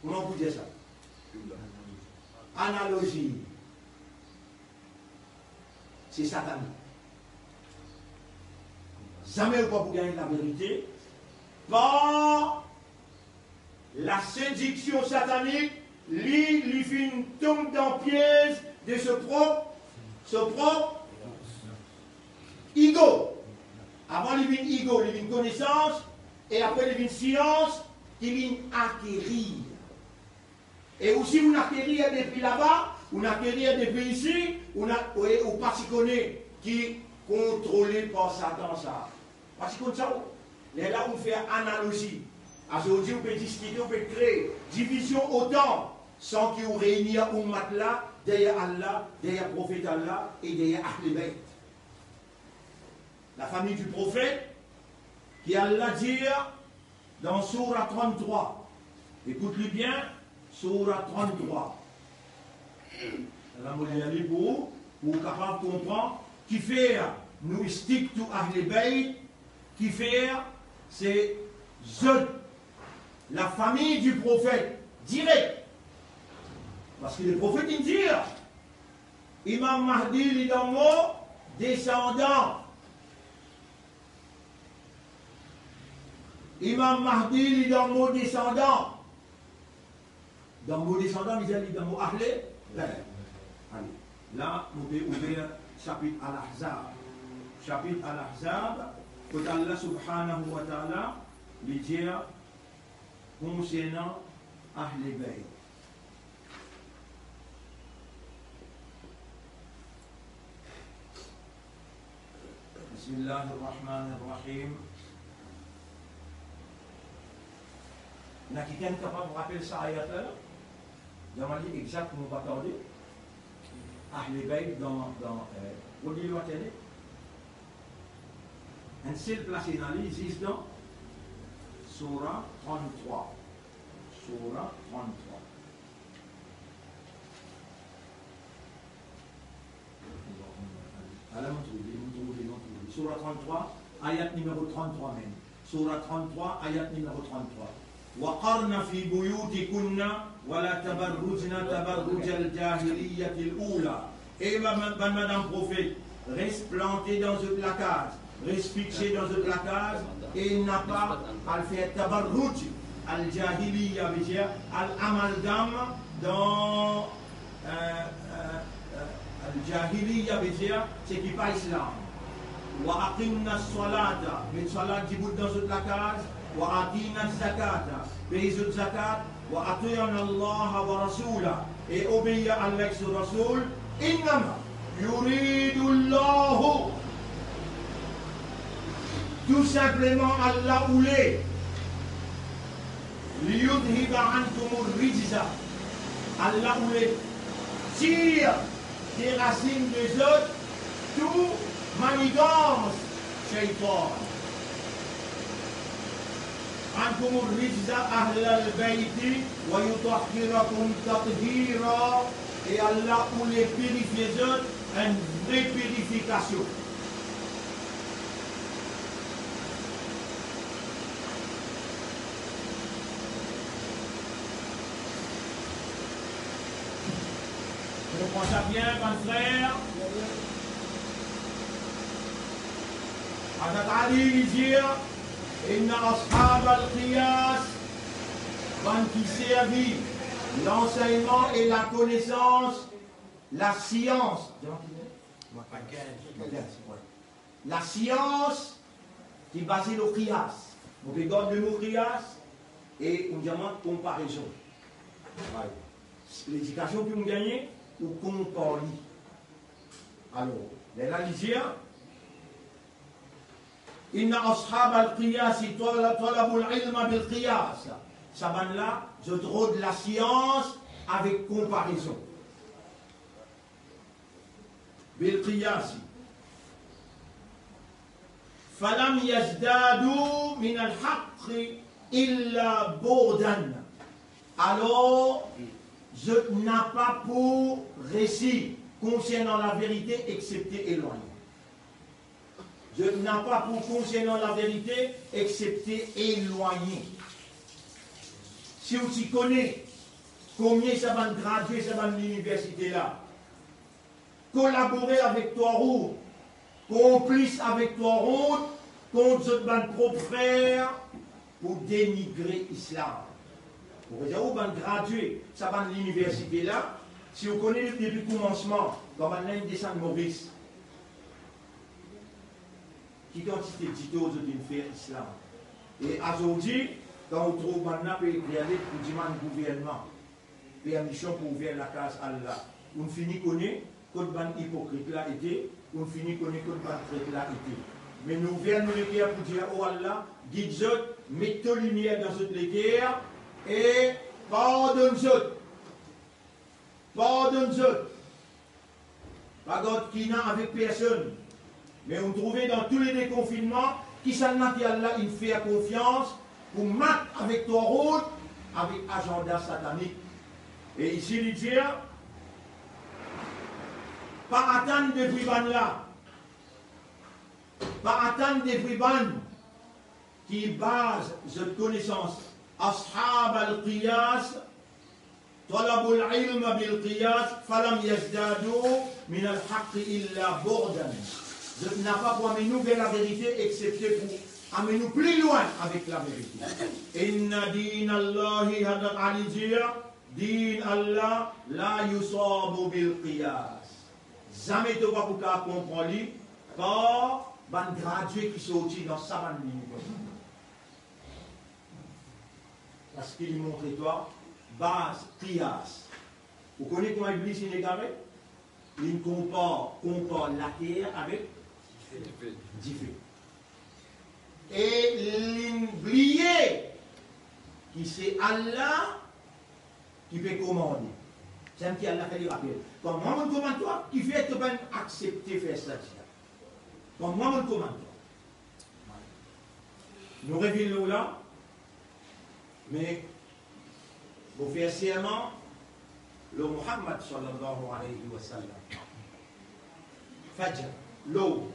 Kouma ou pou dir sa? Analozi. se satanik. Zame ou pa pou gagn laverite par lasediksion satanik, li, li finn tom dan piez de so prop, so prop ego. Avan li vinn ego, li vinn konesans, e apre li vinn sians, ki li akerir. E ou si ou akerir depi laba, ou akerir depi isi, ou na-, ou, ou pa ti kone ki kontrole par Satan sa. Pa ti konn sa ou. Lerla ou fer analozi. Azordi ou pe diskite, ou pe kre divizion otan, san ki ou reini oummat la deryer Allah, deryer profet Allah e deryer Ahle Bayt. Lafami di profet, ki Allah dir dan soura tranntrwa. Ekout li bien, soura tranntrwa. La mo lir li pou ou, pou ou kapav konpran kifer nou stick to Ahle Bayt, kifer se zot lafami di profet direk. Parski le profet inn dir, Imam Mahdi li dan mo desandan. Imam Mahdi li dan mo desandan. Dan mo desandan, li dir li dan mo Ahle Bayt. Ale, la, nou pe ouver sapit Al-Ahzab. Sapit Al-Ahzab, kot Allah Subhanahu wa Ta'ala, li dir konsernan Ahle Bayt. Bismillahir Rahmanir Rahim. Ena kikenn kapav rapel sa ayat la, la? Dir mwa li exakteman, pa tarde. Ahle Bayt dan, dan, eh, kot li, li ete? Enn sel plas ena li, zis dan Soura tranntrwa. Soura tranntrwa. Ala, mo trouve, mo trouve, mo trouve. Soura tranntrwa, ayat nimero tranntrwa mem. Soura tranntrwa, ayat nimero tranntrwa. وقرن في بيوتكن ولا تبرجن تبرج الجاهلية الأولى. E bann, bann madam profet, res plante dan zot lakaz, res fikse dan zot lakaz, e napa al fer tabarruj al-jahiliya, vedir al amalgam dan, eh, eh, eh, al-jahiliya, vedir seki pa Islam. Wa aqimna salata, met salat dibout dan zot lakaz, wa atina zakata, pey zot zakat, wa ati'na Allaha wa rasulah, e obeir Allah ek so Rasoul, innama yuridu Allahu, tou sinpleman Allah oule, liyudhiba ankumur rijza, Allah oule tir derasinn de zot tou manigans sheytan. Ankumur rijza ahlal bayti wa yutahhirakum tathira. E Allah oule pirifie zot enn vre pirifikasion. Nou pran sa bien, bann frer. Hazrat Ali, li dir, inna ashabal qiyas, bann ki servi lansegnman e lakonesans, lasians, lasians ki baze lor qiyas. Nou pe gard lemo qiyas e nou dir konparezon. Ledikasion ki nou gagne, ou konpar li. Alor, lerla li dir, inna ashabal qiyasi tala-, talabul ilma bil qiyas. Sa bann la, zot rod lasians avek konparezon. Bil qiyasi. Falam yazdadu minal haqqi illa bu'dan. Alor, zot napa pou resi konsernan laverite exepte elwagne. Zot napa pou konsernan laverite exepte elwagne. Si ou ti kone konbien sa bann gradie, sa bann liniversite la, kolabore avek Twarout, konplis avek Twarout kont zot bann prop frer pou denigre Islam. Ou regarde ou bann gradie, sa bann liniversite la, si ou kone depi koumansman, kan bann la inn desann Moris, ki kantite dito zot inn fer Islam. E azordi, kan ou trouv bann la pe ekrir let pou dimann gouvernman permision pou ouver lakaz Allah, ou fini kone kot bann ipokrit la ete, ou fini kone kot bann tret la ete. Me nou ouver nou leker pou dir, o Allah, gid zot, met to limier dan zot leker e pardonn zot. Pardonn zot. Pa gard kina avek personn. Me ou trouve dan toulede konfinnman, kisannla ki Allah inn fer konfians pou mak avek Twarout, avek azanda satanik. E isi li dir, pa atann depi bann la, pa atann depi bann ki baz zot konesans, ashab al-qiyas, talabul ilma bil qiyas, falam yazdadu minal haqqi illa bu'dan. Zot napa pou amenn nou ver laverite, exepte pou amenn nou pli lwin avek laverite. Inna dinallahi, Hazrat Ali dir, din Allah la yusabu bil qiyas. Zame to pa pou kapav konpran li par bann gradie ki sorti dan sa bann liniversite. Parski li montre twa baz qiyas. Ou kone kouma Iblis inn egare? Li konpar, konpar later avek dife. E li bliye ki se Allah ki pe komande. Samem ki Allah fer li rapel. Kan mwa mo komann twa, kifer to pa'nn aksepte fer sa dir? Kan mwa mo komann twa. Nou revinn lor la, me mo fer serman lor Muhammad sallallahu alayhi wa sallam. Fajr, lor,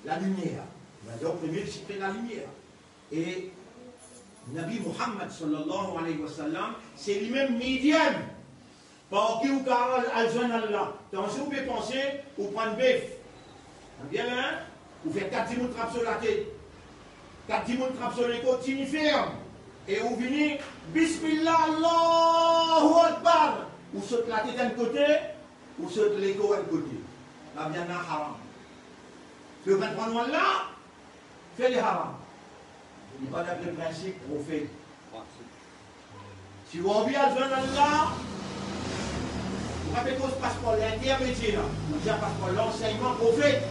lalimier. Dayar premie li ti pe lalimier. E Nabi Muhammad sallallahu alayhi wa sallam, se limem medium par ki ou kapav al, al zwenn Allah. Tanzou ou pe panse, ou pran bef. Bien, hein? Ou fer kat dimoun trap so latet, kat dimoun trap so lekor, tini ferm. E ou vini, Bismillah, Allahu Akbar. Ou sot latet enn kote, ou sot lekor enn kote. Labien la haram. Fer bann pran nou Allah, fer li haram. Li pa dapre prinsip profet. Si ou anvi al zwenn Allah, ou pa pe koz pas par lintermedier la, ou deza pas par lansegnman profet.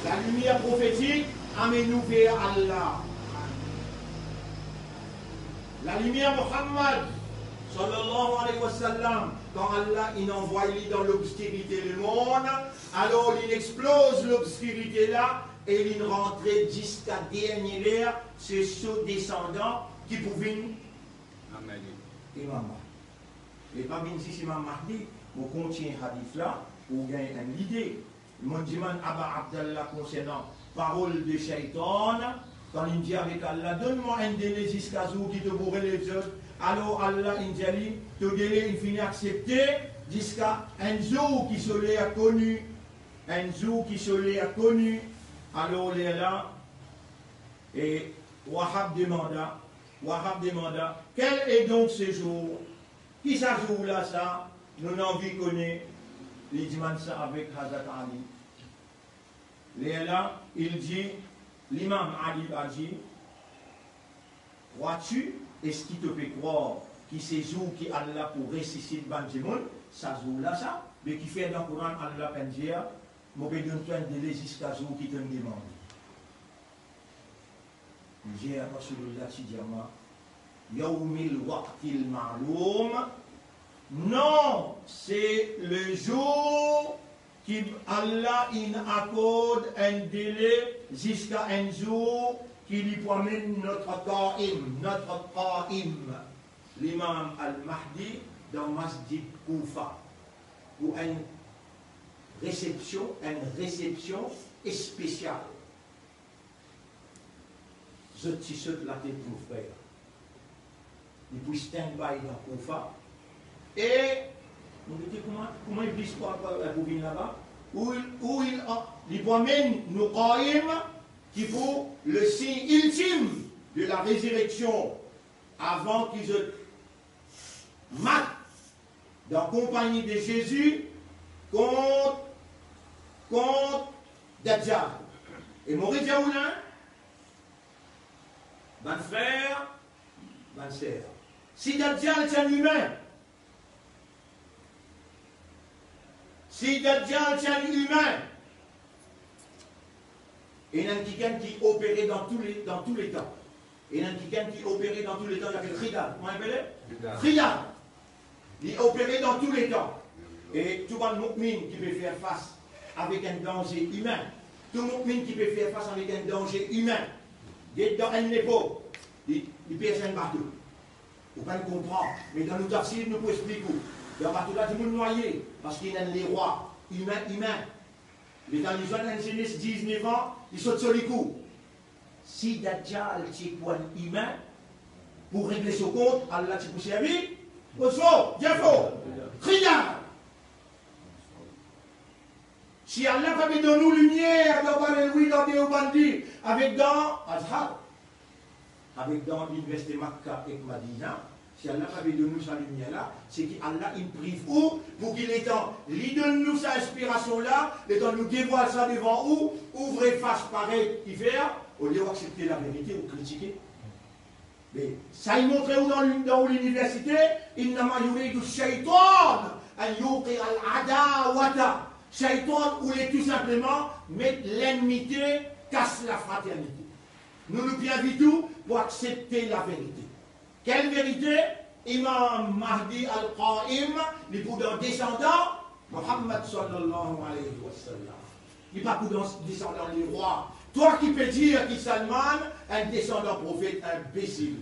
Lalimier profetik amenn ou ver Allah. Lalimier Muhammad sallallahu alayhi wa sallam, kan Allah inn anvway li dan lobskirite lemond, alor li exploz lobskirite la e li rantre ziska dernie ler, se so desandan ki pou vinn Imam Mahdi. Imam Mahdi. E pa vinn zis Imam Mahdi, mo kontign hadis la pou gagn enn lide. Monn dimann Aba Abdallah konsernan parol de Shaytan, kan li dir avek Allah, donn mwa enn dele ziska zour ki to pou relev zot. Alor Allah inn dir li, to dele inn fini aksepte ziska enn zour ki so ler koni, enn zour ki so ler koni. Alor lerla, e Wahab demanda, Wahab demanda, quel est donc ce jour? Ki sa zour la sa? Nou anvi kone. Li dimann sa avek Hazrat Ali. Lerla, il dit, Limam Ali a dit, crois-tu, eski to pe krwar ki se zour ki Allah pou resisit bann dimoun, sa zour la sa? Be kifer dan Koran Allah pa'nn dir, mo pe donn twa enn dele ziska zour ki to'nn demande? Li dir, Rasoulillah ti dir mwa, Yawmil waqtil ma'loum. Non, se le zour ki Allah inn akord enn dele ziska enn zour ki li pou amenn notre qaim, notre qaim, l'imam al-Mahdi dan Masjid Koufa pou enn resepsion, enn resepsion espesial. Zot ti sot latet mo frer. Li pou stand by dan Koufa. E nou gete kouma, kouma Iblis pou, pou, pou vinn laba. Ou, ou li, li pou amenn nou Qaim, ki pou le sign iltim de la rezireksion, avan ki zot mat dan konpagni de Zezi kont, kont Dadjal. E mo redir ou la, bann frer, bann ser, si Dadjal ti enn imin, si Dadjal ti enn imin, ena enn kikenn ki opere dan tou le, dan tou letan. Ena enn kikenn ki opere dan tou letan, li apel Khidad. Kouma li apele? Khidad. Khidad. Li opere dan tou letan. E tou bann mo'min ki pe fer fas avek enn danze imin, tou mo'min ki pe fer fas avek enn danze imin, get dan enn lepok, li, li pers enn bato. Ou pa'nn konpran, me dan nou tafsir, nou pou explik ou. Dan bato la, dimoun nwaye, parski ena enn lerwa imin, imin. Letan li zwenn enn zenes diznef an, li sot so likou. Si Dadjal ti pou enn imin, pou regle so kont, Allah ti pou servi Osfo, Jefo, Khidad. Si Allah pa pe donn ou limier dan Bareilly, dan Deobandi, avek dan Azhar, avek dan liniversite Makka ek Madina, si Allah pa pe donn nou sa limier la, seki Allah inn priv ou, pou ki letan li donn nou sa inspirasion la, letan nou devwal sa devan ou, ou vre fas paret ki fer, olie ou aksepte laverite, ou kritike. Me sa inn montre ou dan, dan ou liniversite, innama yuridu shaytan an yuqia al-adawata. Shaytan oule tou sinpleman met lennmite, kas lafraternite. Nou, nou pe invit ou pou aksepte laverite. Kel verite? Imam Mahdi al-Qaim, li pou dan desandan Muhammad sallallahu alayhi wa sallam. Li pa pou dan desandan lerwa. Twa ki pe dir ki Salman enn desandan profet, inbesil.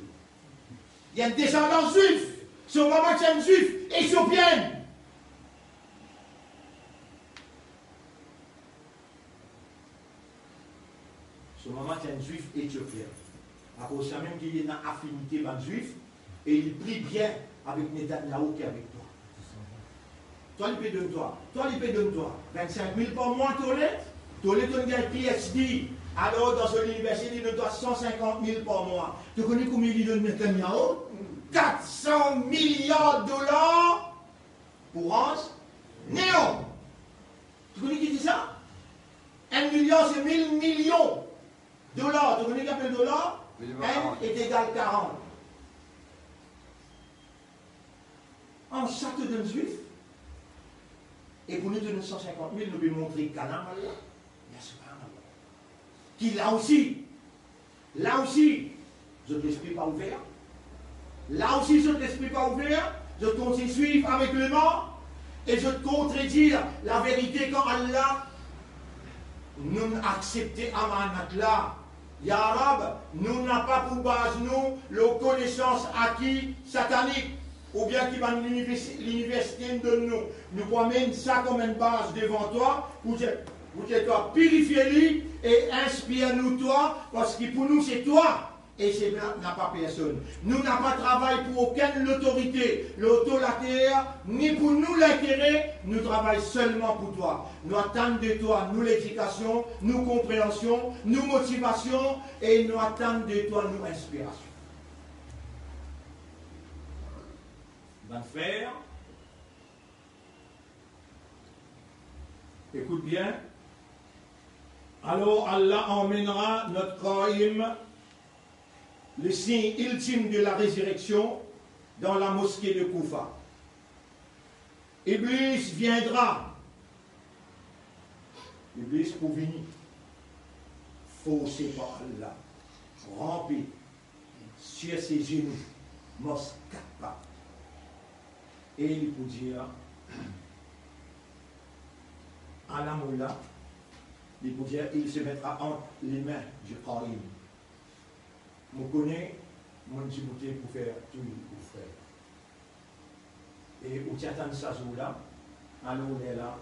Li enn desandan Zwif. So mama ti enn Zwif, Etiopienn. So mama ti enn Zwif Etiopienn. Akoz samem ki li ena afinite bann Zwif, e li pli bien avek Netanyahu ki avek twa. Twa li pe donn twa, twa li pe donn twa vinn-sink mil par mwa, tole, tole to'nn gagn P H D, alor dan so liniversite li donn twa san-sinkant mil par mwa. To kone konbien li donn Netanyahu? Kat-san miliar dolar pou ranz Neom. To kone ki dir sa? Enn miliar se mil milion dolar. To kone ki apel dolar? Minimum. Enn karant. Enn est égal karant. An sa to donn Zwif, e pou nou to donn san-sinkant mil, nou pe montre kalam Allah. Ya subhanallah. Ki la osi, la osi, zot lespri pa ouver. La osi, zot lespri pa ouver. Zot kontign swiv avek leman, e zot kontredir laverite kan Allah, nou aksepte amanat la. Ya Rab, nou napa pou baz nou lor konesans aki satanik, oubien ki bann linivers-, liniversite donn nou. Nou pou amenn sa kouma enn baz devan twa, pou ki, pou ki twa pirifie li e inspir nou twa, parski pou nou se twa, e se la, napa personn. Nou napa travay pou okenn lotorite lor to later, ni pou nou lintere, nou travay selman pou twa. Nou atann de twa nou ledikasion, nou konpreansion, nou motivasion, e nou atann de twa nou inspirasion. Bann frer, écoute bien. Alors Allah emmènera notre Qaim, le signe ultime de la résurrection, dans la mosquée de Koufa. Iblis viendra. Iblis pou vini, forse par Allah, ranpe, sur ses genoux, mars kat pa. E li pou dir, Ana Mola, li pou dir, il se mettra entre les mains du Qaim. Mo kone, monn diboute pou fer touy ou frer. E ou ti atann sa zour la, alor ler la,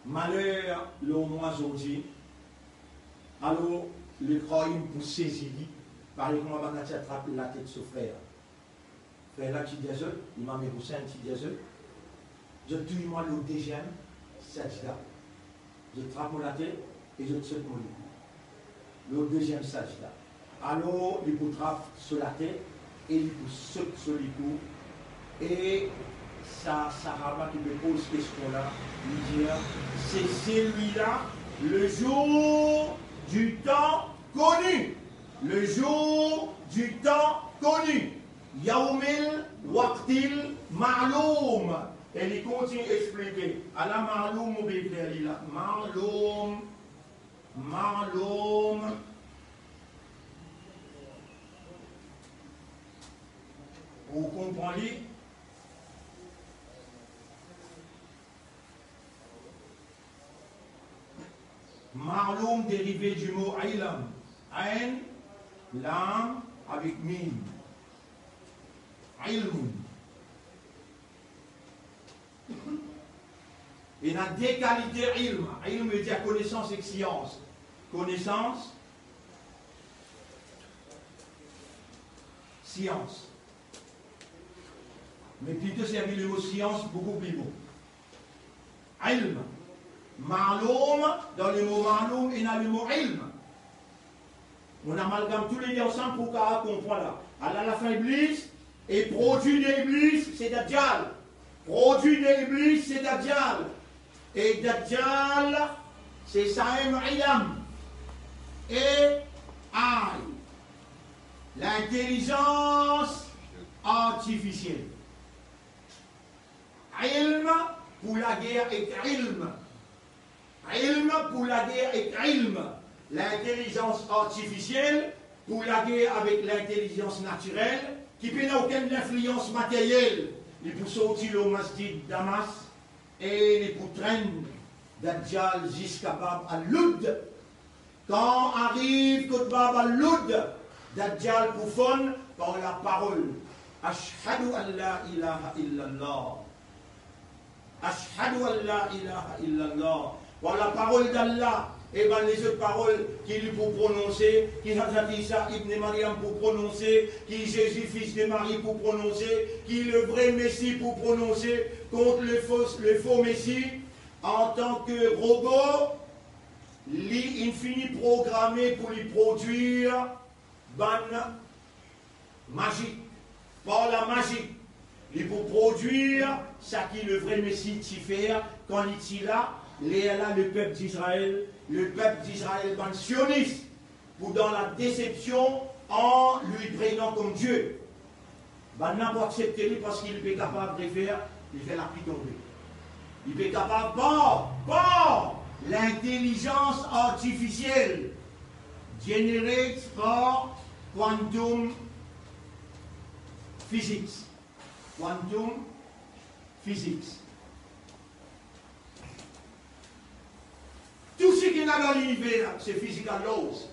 maler lor mwa zordi, alor le Qaim pou sezi li, parey kouma bann la ti atrap latet so frer. Frer la ti dir zot, Imam Hussein ti dir zot, zot touy mwa lor deziem sajda. Zot trap mo latet e zot sot mo likou. Lor deziem sajda. Alor, li pou trap so latet e li pou sot so likou. E sa sahaba ki pe poz kestion la, li dir, c'est celui-là, le jour du temps connu. Le jour du temps connu. Yawmil waqtil ma'loum. E li kontign explike. Ala ma'loum, mo pe ekrir li la. Ma'loum. Ma'loum. Ou konpran li? Ma'loum derive di mo ilm. Ayn, lam avek mim. Ilm. Ena de kalite ilm. Ilm ve dir konesans ek sians. Konesans, sians. Me plito servi lemo sians boukou pli bon. Ilm. Ma'loum, dan lemo ma'loum, ena lemo ilm. Mo amalgam tou lede ansam pou kapav konpran la. Ala lafin Iblis, e prodwi de Iblis, se Dadjal. Prodwi de Iblis, se Dadjal. E Dadjal, se sa mem ilm. A I. Lintelizans artifisiel. Ilm pou lager ek ilm. Ilm pou lager ek ilm. Lintelizans artifisiel pou lager avek lintelizans natirel, ki pena okenn linflians materyel. Li pou sorti lor masjid Damas e li pou trenn Dadjal ziska Bab al-Ludd. Kan ariv kot Bab al-Ludd, Dadjal pou fonn par laparol, Ashhadu an la ilaha illallah. Ashhadu an la ilaha illallah. Par laparol d'Allah e bann lezot parol ki li pou prononse, ki Hazrat Isa ibn Maryam pou prononse, ki Zezi, fis de Marie, pou prononse, ki le vre Mesi pou prononse kont le fo, le fo Mesi, antan ke robo, li inn fini programe pou li prodwir bann mazik. Par lamazi, li pou prodwir seki le vre Mesi ti fer kan li ti la. Lerla lepep Dizrael, lepep Dizrael, bann sionis, pou dan ladesepsion an li prenan kom Die. Bannla pou aksepte li parski li pe kapav refer, li fer lapli tonbe. Li pe kapav par, par lintelizans artifisiel, generated par quantum physics. Quantum physics. Tou seki ena dan liniver, se physical laws.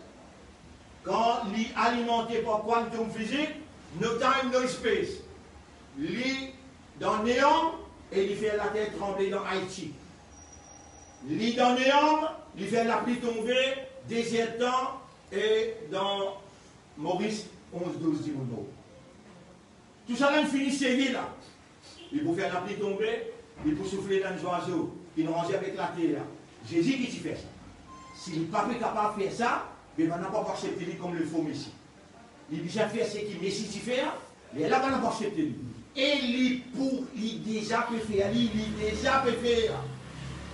Kan li alimante par quantum physics, no time, no space. Li dan neant e li fer later tranble dan Haiti. Li dan neant, li fer lapli tonbe, dezertan, e dan Moris, onz douz dimoun mor. Tousala inn fini serye la. Li pou fer lapli tonbe, li pou soufle dan zwazo, ki ranze avek later la. Zezi ki ti fer sa. Si li pa pe kapav fer sa, be bannla pa pou aksepte li kom le fo Mesi. Li bizin fer seki Mesi ti fer, lerla bannla pou aksepte li. E li pou, li deza pe fer li, li deza pe fer.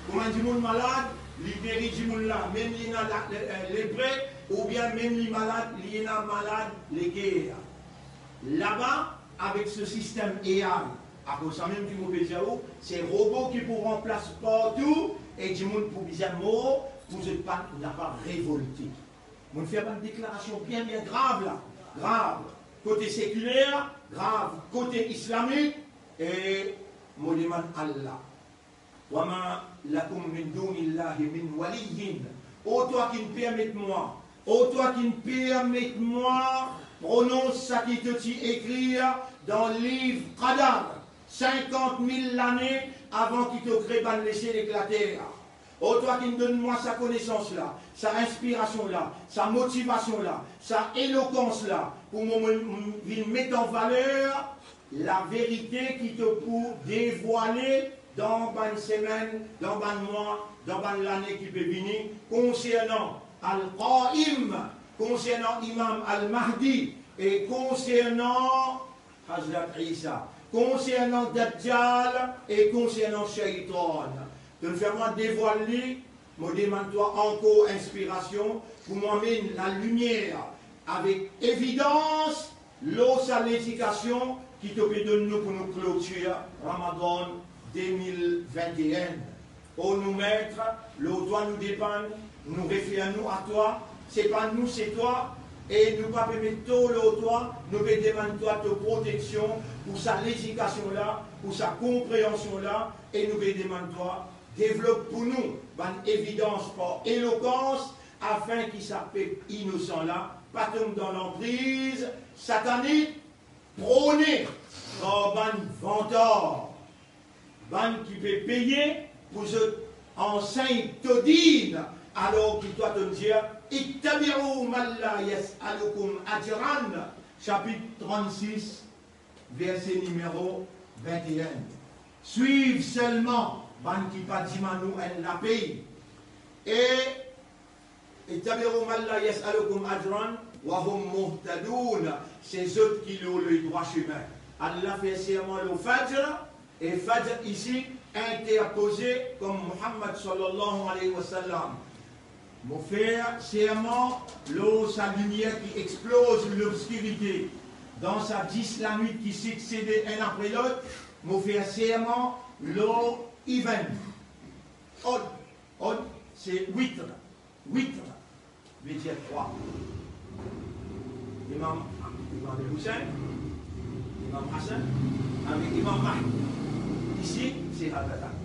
Kouma enn dimoun malad, li geri dimoun la, mem li ena la, le, eh, lepre, oubien mem li malad, li ena malad leker. Laba, avek so sistem A I, akoz samem ki mo pe dir ou, se robo ki pou ranplas partou, e dimoun pou bizin mor, pou zot pa, napa revolte. Mo fer bann deklarasion bien, bien grav la, grav, kote sekiler, grav, kote islamik, e mo demann Allah. Wa ma lakum min dunillahi min waliyyin. O twa ki'nn permet mwa, o twa ki'nn permet mwa pronons seki to ti ekrir dan liv Qadar, sinkant mil lane avan ki to kre bann lesiel ek later. O twa ki'nn donn mwa sa konesans la, sa inspirasion la, sa motivasion la, sa elokans la, pou mo, mo, mo vinn met an valer laverite ki to pou devwale dan bann semenn, dan bann mwa, dan bann lane ki pe vini, konsernan Al-Qaim, konsernan Imam Al-Mahdi e konsernan Hazrat Isa, konsernan Dajjal e konsernan Shaytan. To fer mwa devwal li, mo demann twa ankor inspirasion pou mo amenn lalimier avek evidans lor sa ledikasion ki to pe donn nou pou nou klotir Ramadan de mil vinte-enn. O nou Met, lor twa nou depann, nou refer nou a twa, se pa nou, se twa, e nou pa pe met tor lor twa, nou pe demann twa to proteksion pou sa ledikasion la, pou sa konpreansion la, e nou pe demann twa devlop pou nou bann evidans par elokans, afin ki sa pep inosan la pa tom dan lanpriz satanik, prone par bann vantar, bann ki pe peye pou zot ansegn to dinn, alor ki twa to'nn dir, "Ittabi'u man la yas'alukum ajran", sapit trannsis, verse nimero vinte-enn. Swiv selman bann ki pa dimann ou enn lapey. E "Ittabi'u man la yas'alukum ajran wa hum muhtadoun", se zot ki lor ledrwa semin. Allah fer serman lor Fajr, e Fajr isi interpoze kom Muhammad sallallahu alayhi wa sallam. Mo fer serman lor sa limier ki exploz lobskirite. Dan sa dis lanwit ki siksede enn apre lot, mo fer serman lor even. Od, od, se witr. Witr ve dir trwa. Imam, Imam Hussein, Imam Hassan, avek Imam Mahdi. Isi, se Hazrat Ali.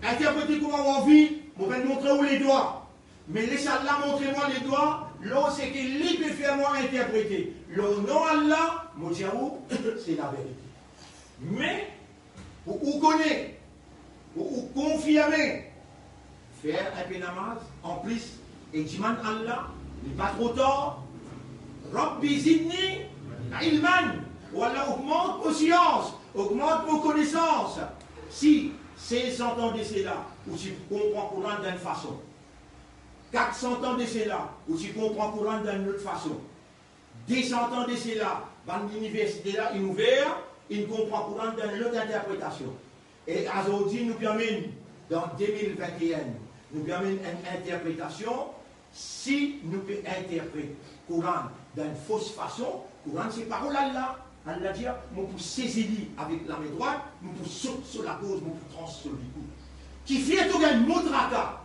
Interprete kouma ou anvi, mo pe montre ou ledwa. Me les Allah montre mwa ledwa, lor seki li pe fer mwa interprete. Lor non Allah, mo dir ou, se laverite. Me, pou ou kone, pou ou konfirme, fer inpe namaz, anplis, e dimann Allah, li pa tro tar, "Rabbi zidni ilman", o Allah, ogmant mo sians, ogmant mo konesans. Si sez san tan de sela, ou ti konpran Koran dan enn fason. Kat san tan de sela, ou ti konpran Koran dan enn lot fason. De san tan de sela, bann liniversite la inn ouver, inn konpran Koran dan enn lot interpretasion. E azordi nou pe amenn, dan de mil vinte-enn, nou pe amenn enn interpretasion. Si nou pe interpret Koran dan enn fos fason, Koran se parol Allah. Allah dir, "Mo pou sezi li avek lame drwat, mo pou sot so lakorz, mo pou trans so likou." Kifer to gagn mo traka?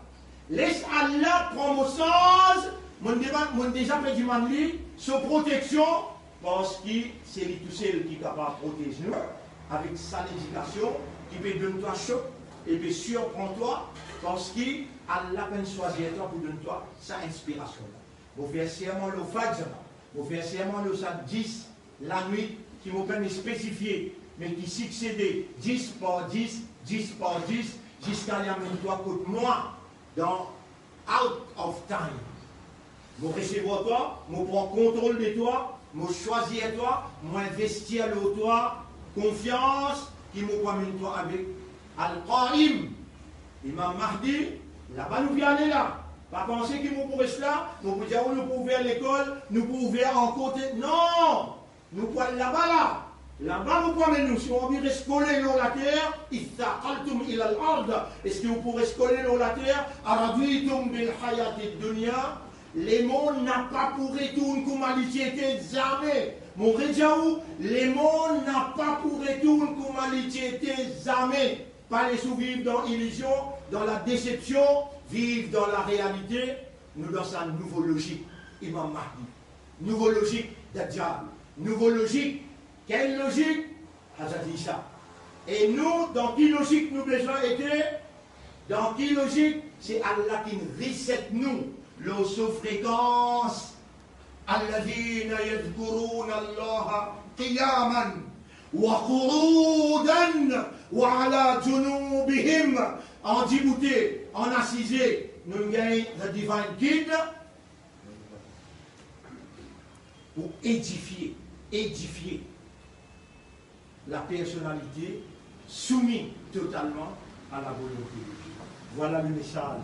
Les Allah pran mo sanz, mo deza, mo deza pe dimann li so proteksion, parski se li tousel ki kapav protez nou avek sa ledikasion ki pe donn twa sok e pe sirpran twa, parski Allah pa'nn swazir twa pou donn twa sa inspirasion la. Mo fer serman lor Fajr, mo fer serman lor sa dis lanwit ki mo pa'nn spesifie, me ki siksede dis par dis, dis par dis, ziska li amenn twa kot mwa, dan out of time. Mo resevwar twa, mo pran kontrol de twa, mo swazir twa, mo investir lor twa konfians ki mo pou amenn twa avek Al-Qaim, Imam Mahdi. Laba nou pou ale la. Pa panse ki mo pou res la, mo pou dir ou nou pou ouver lekol, nou pou ouver ankor te-, non! Nou pou al laba la. Laba nou pou amenn nou, si ou anvi res kole lor later, ithaqaltum ilal ard, eski ou pou res kole lor later, araditum bil hayatid dunya, lemond napa pou retourn kouma li ti ete zame. Mo redir ou, lemond napa pou retourn kouma li ti ete zame. Pa les ou viv dan ilizion, dan ladesepsion, viv dan larealite. Nou dan sa nouvo lozik Imam Mahdi, nouvo lozik Dajjal, nouvo lozik, kel lozik? Hazrat Isa. E nou, dan ki lozik nou bizin ete? Dan ki lozik? Se Allah ki'nn reset nou lor so frekans. Alladhina yadhkuruna Allaha qiyaman wa qu'udan wa ala junubihim. An diboute, an asize, nou gagn the divine guide pou edifie, edifie la personalite soumis totalement à la volonté de Dieu. Voilà le message.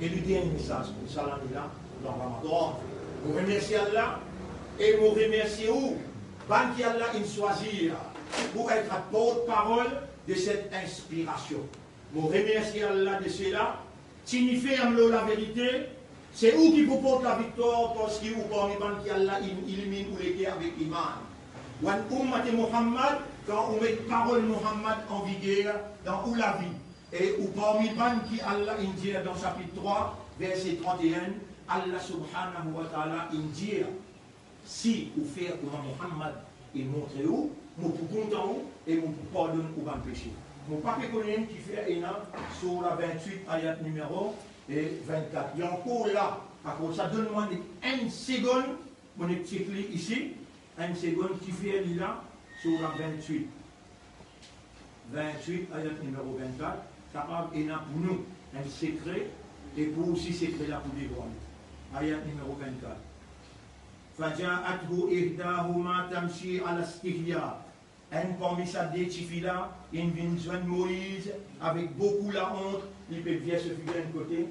E le dernier message pour sa lane la, dan Ramadan. Mo remersie Allah e mo remersie ou, bann ki Allah inn swazir pour être porte-parole de cette inspiration. Mo remersie Allah de cela, tini ferm lor laverite, se ou ki pou port laviktwar, parski ou parmi bann ki Allah inn iliminn ou leker avek iman. Wa ann ummati Muhammad, kan ou met parol Muhammad an viger dan ou lavi, e ou parmi bann ki Allah inn dir dan sapit trwa, verse trant-e-enn, Allah subhanahu wa ta'ala inn dir, si ou fer kouma Muhammad inn montre ou, mo pou kontan ou e mo pou pardonn ou bann pese. Mo pa pe kone kifer ena soura vintwit, ayat nimero, e, vintkat. Li ankor la, akoz sa, donn mwa nek enn segonn, mo nek chek li isi, enn segonn, kifer li la, soura vintwit. Vintwit, ayat nimero vintkat, kapav ena pou nou enn sekre, e pou osi sekre la pou devwale. Ayat nimero vintkat. Faja'athu ihdahuma tamshi ala istihya. Enn parmi sa de tifi la, inn vinn zwenn Moiz avek boukou laont, li pe vir so figir enn kote.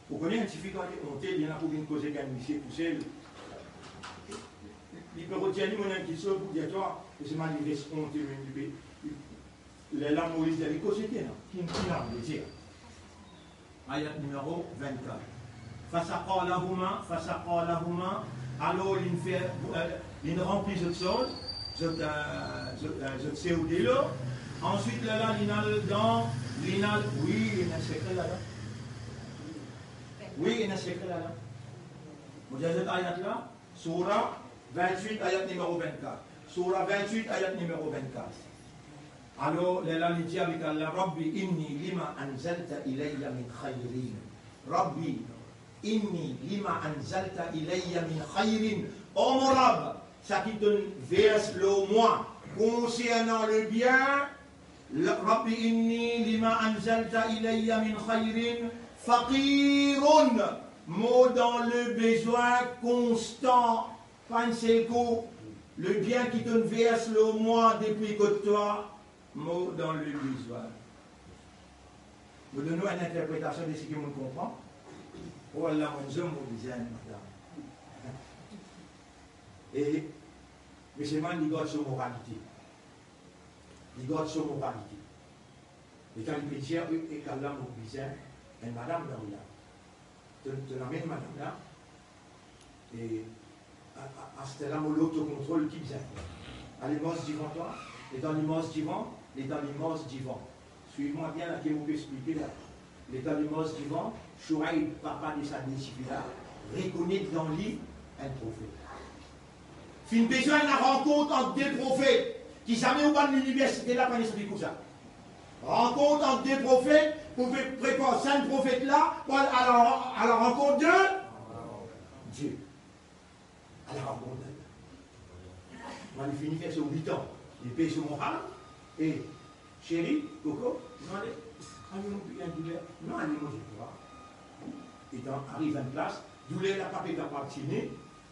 Ou kone enn tifi kan li onte, li ena pou vinn koze ek enn misie tousel. Li pe rod dir li, mo ena enn kiksoz pou dir twa, e selman li res onte mem, li pe, li, lerla Moiz dir li, koze ki ena, ki, ki ena pou dir? Ayat nimero vintkat. Fasaqa lahuma, fasaqa lahuma, alor linn fer, eh, linn ranpli zot soz, zot, eh, zot, eh, zot sewo delo. Answit, lerla linn al dan, linn al, wi, ena sekre la, la. Wi, ena sekre la, la. Mo dir zot ayat la, soura vintwit, ayat nimero vintkat. Soura vintwit, ayat nimero vintkat. Alor, lerla li dir avek Allah, Rabbi inni lima anzalta ilayya min khayrin. Rabbi inni lima anzalta ilayya min khayrin. O mo Rab, seki to'nn vers lor mwa konsernan lebien, la, Rabbi inni lima anzalta ilayya min khayrin faqirun. Mo dan lebezwin konstan, pa enn sel kou. Lebien ki to'nn vers lor mwa depi kot twa, mo dan lebezwin. Mo donn ou enn interpretasion de seki mo konpran. O Allah, mo zom mo bizin madam. E, me selman li gard so moralite. Li gard so moralite. E kan li pe dir, e, e, Allah, mo bizin enn madam dan vila. To, to amenn madam la, e a, a, aster la mo lor to kontrol, ki bizin? Ale mars divan twa, letan li mars divan, letan li mars divan. Swiv mwa bien la, ki mo pe explike la. Letan li mars divan, Shouaib, papa de sa de tifi la, rekonet dan li enn profet. Finn bezwin ena rankont ant de profet, ki zame ou bann liniversite la pa'nn explik ou sa. Rankont ant de profet, pou pe prepar sa enn profet la pou al a la, a la rankont de Die. A la rankont de Die. Kan li fini fer so wit an, li pey so moral, e, seri, koko, nou ale, ale nou pey enn douler. Non, ale manze twa. Letan ariv enn plas, douler la pa pe kapav tini,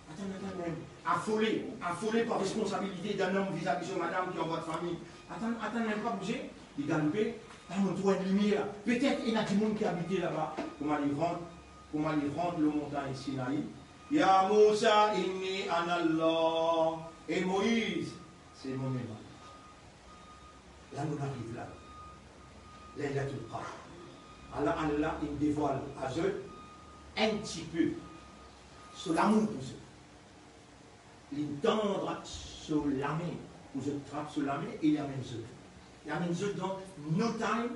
Atann, atann, mem afole, afole par responsabilite d'un homme vis-à-vis son madam ki an bwa de fami. Atann, atann, mem pa bouze, li galoupe, pa monn trouv enn limier. Petet ena dimoun ki abite laba. Kouma li rant, kouma li rant lor montagn Sinai, Ya Mousa, inni ana Allah. E Moiz, se momem. La nou ariv la, Laylatul Qadr. Allah, Allah inn devwal a zot enn tipe so lamour pou zot. Li tand so lame pou zot trap so lame e li amenn zot. Li amenn zot dan no time,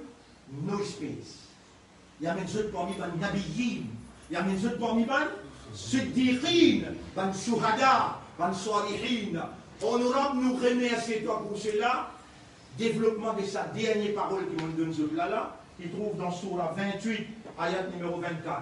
no space. Li amenn zot parmi bann nabiyin, li amenn zot parmi bann siddiqin, bann shuhada, bann salihin. Onorab, nou remersie twa pou sela. Devlopman de sa dernie parol ki mo'nn donn zot la la, ki trouv dan soura vintwit, ayat nimero vintkat.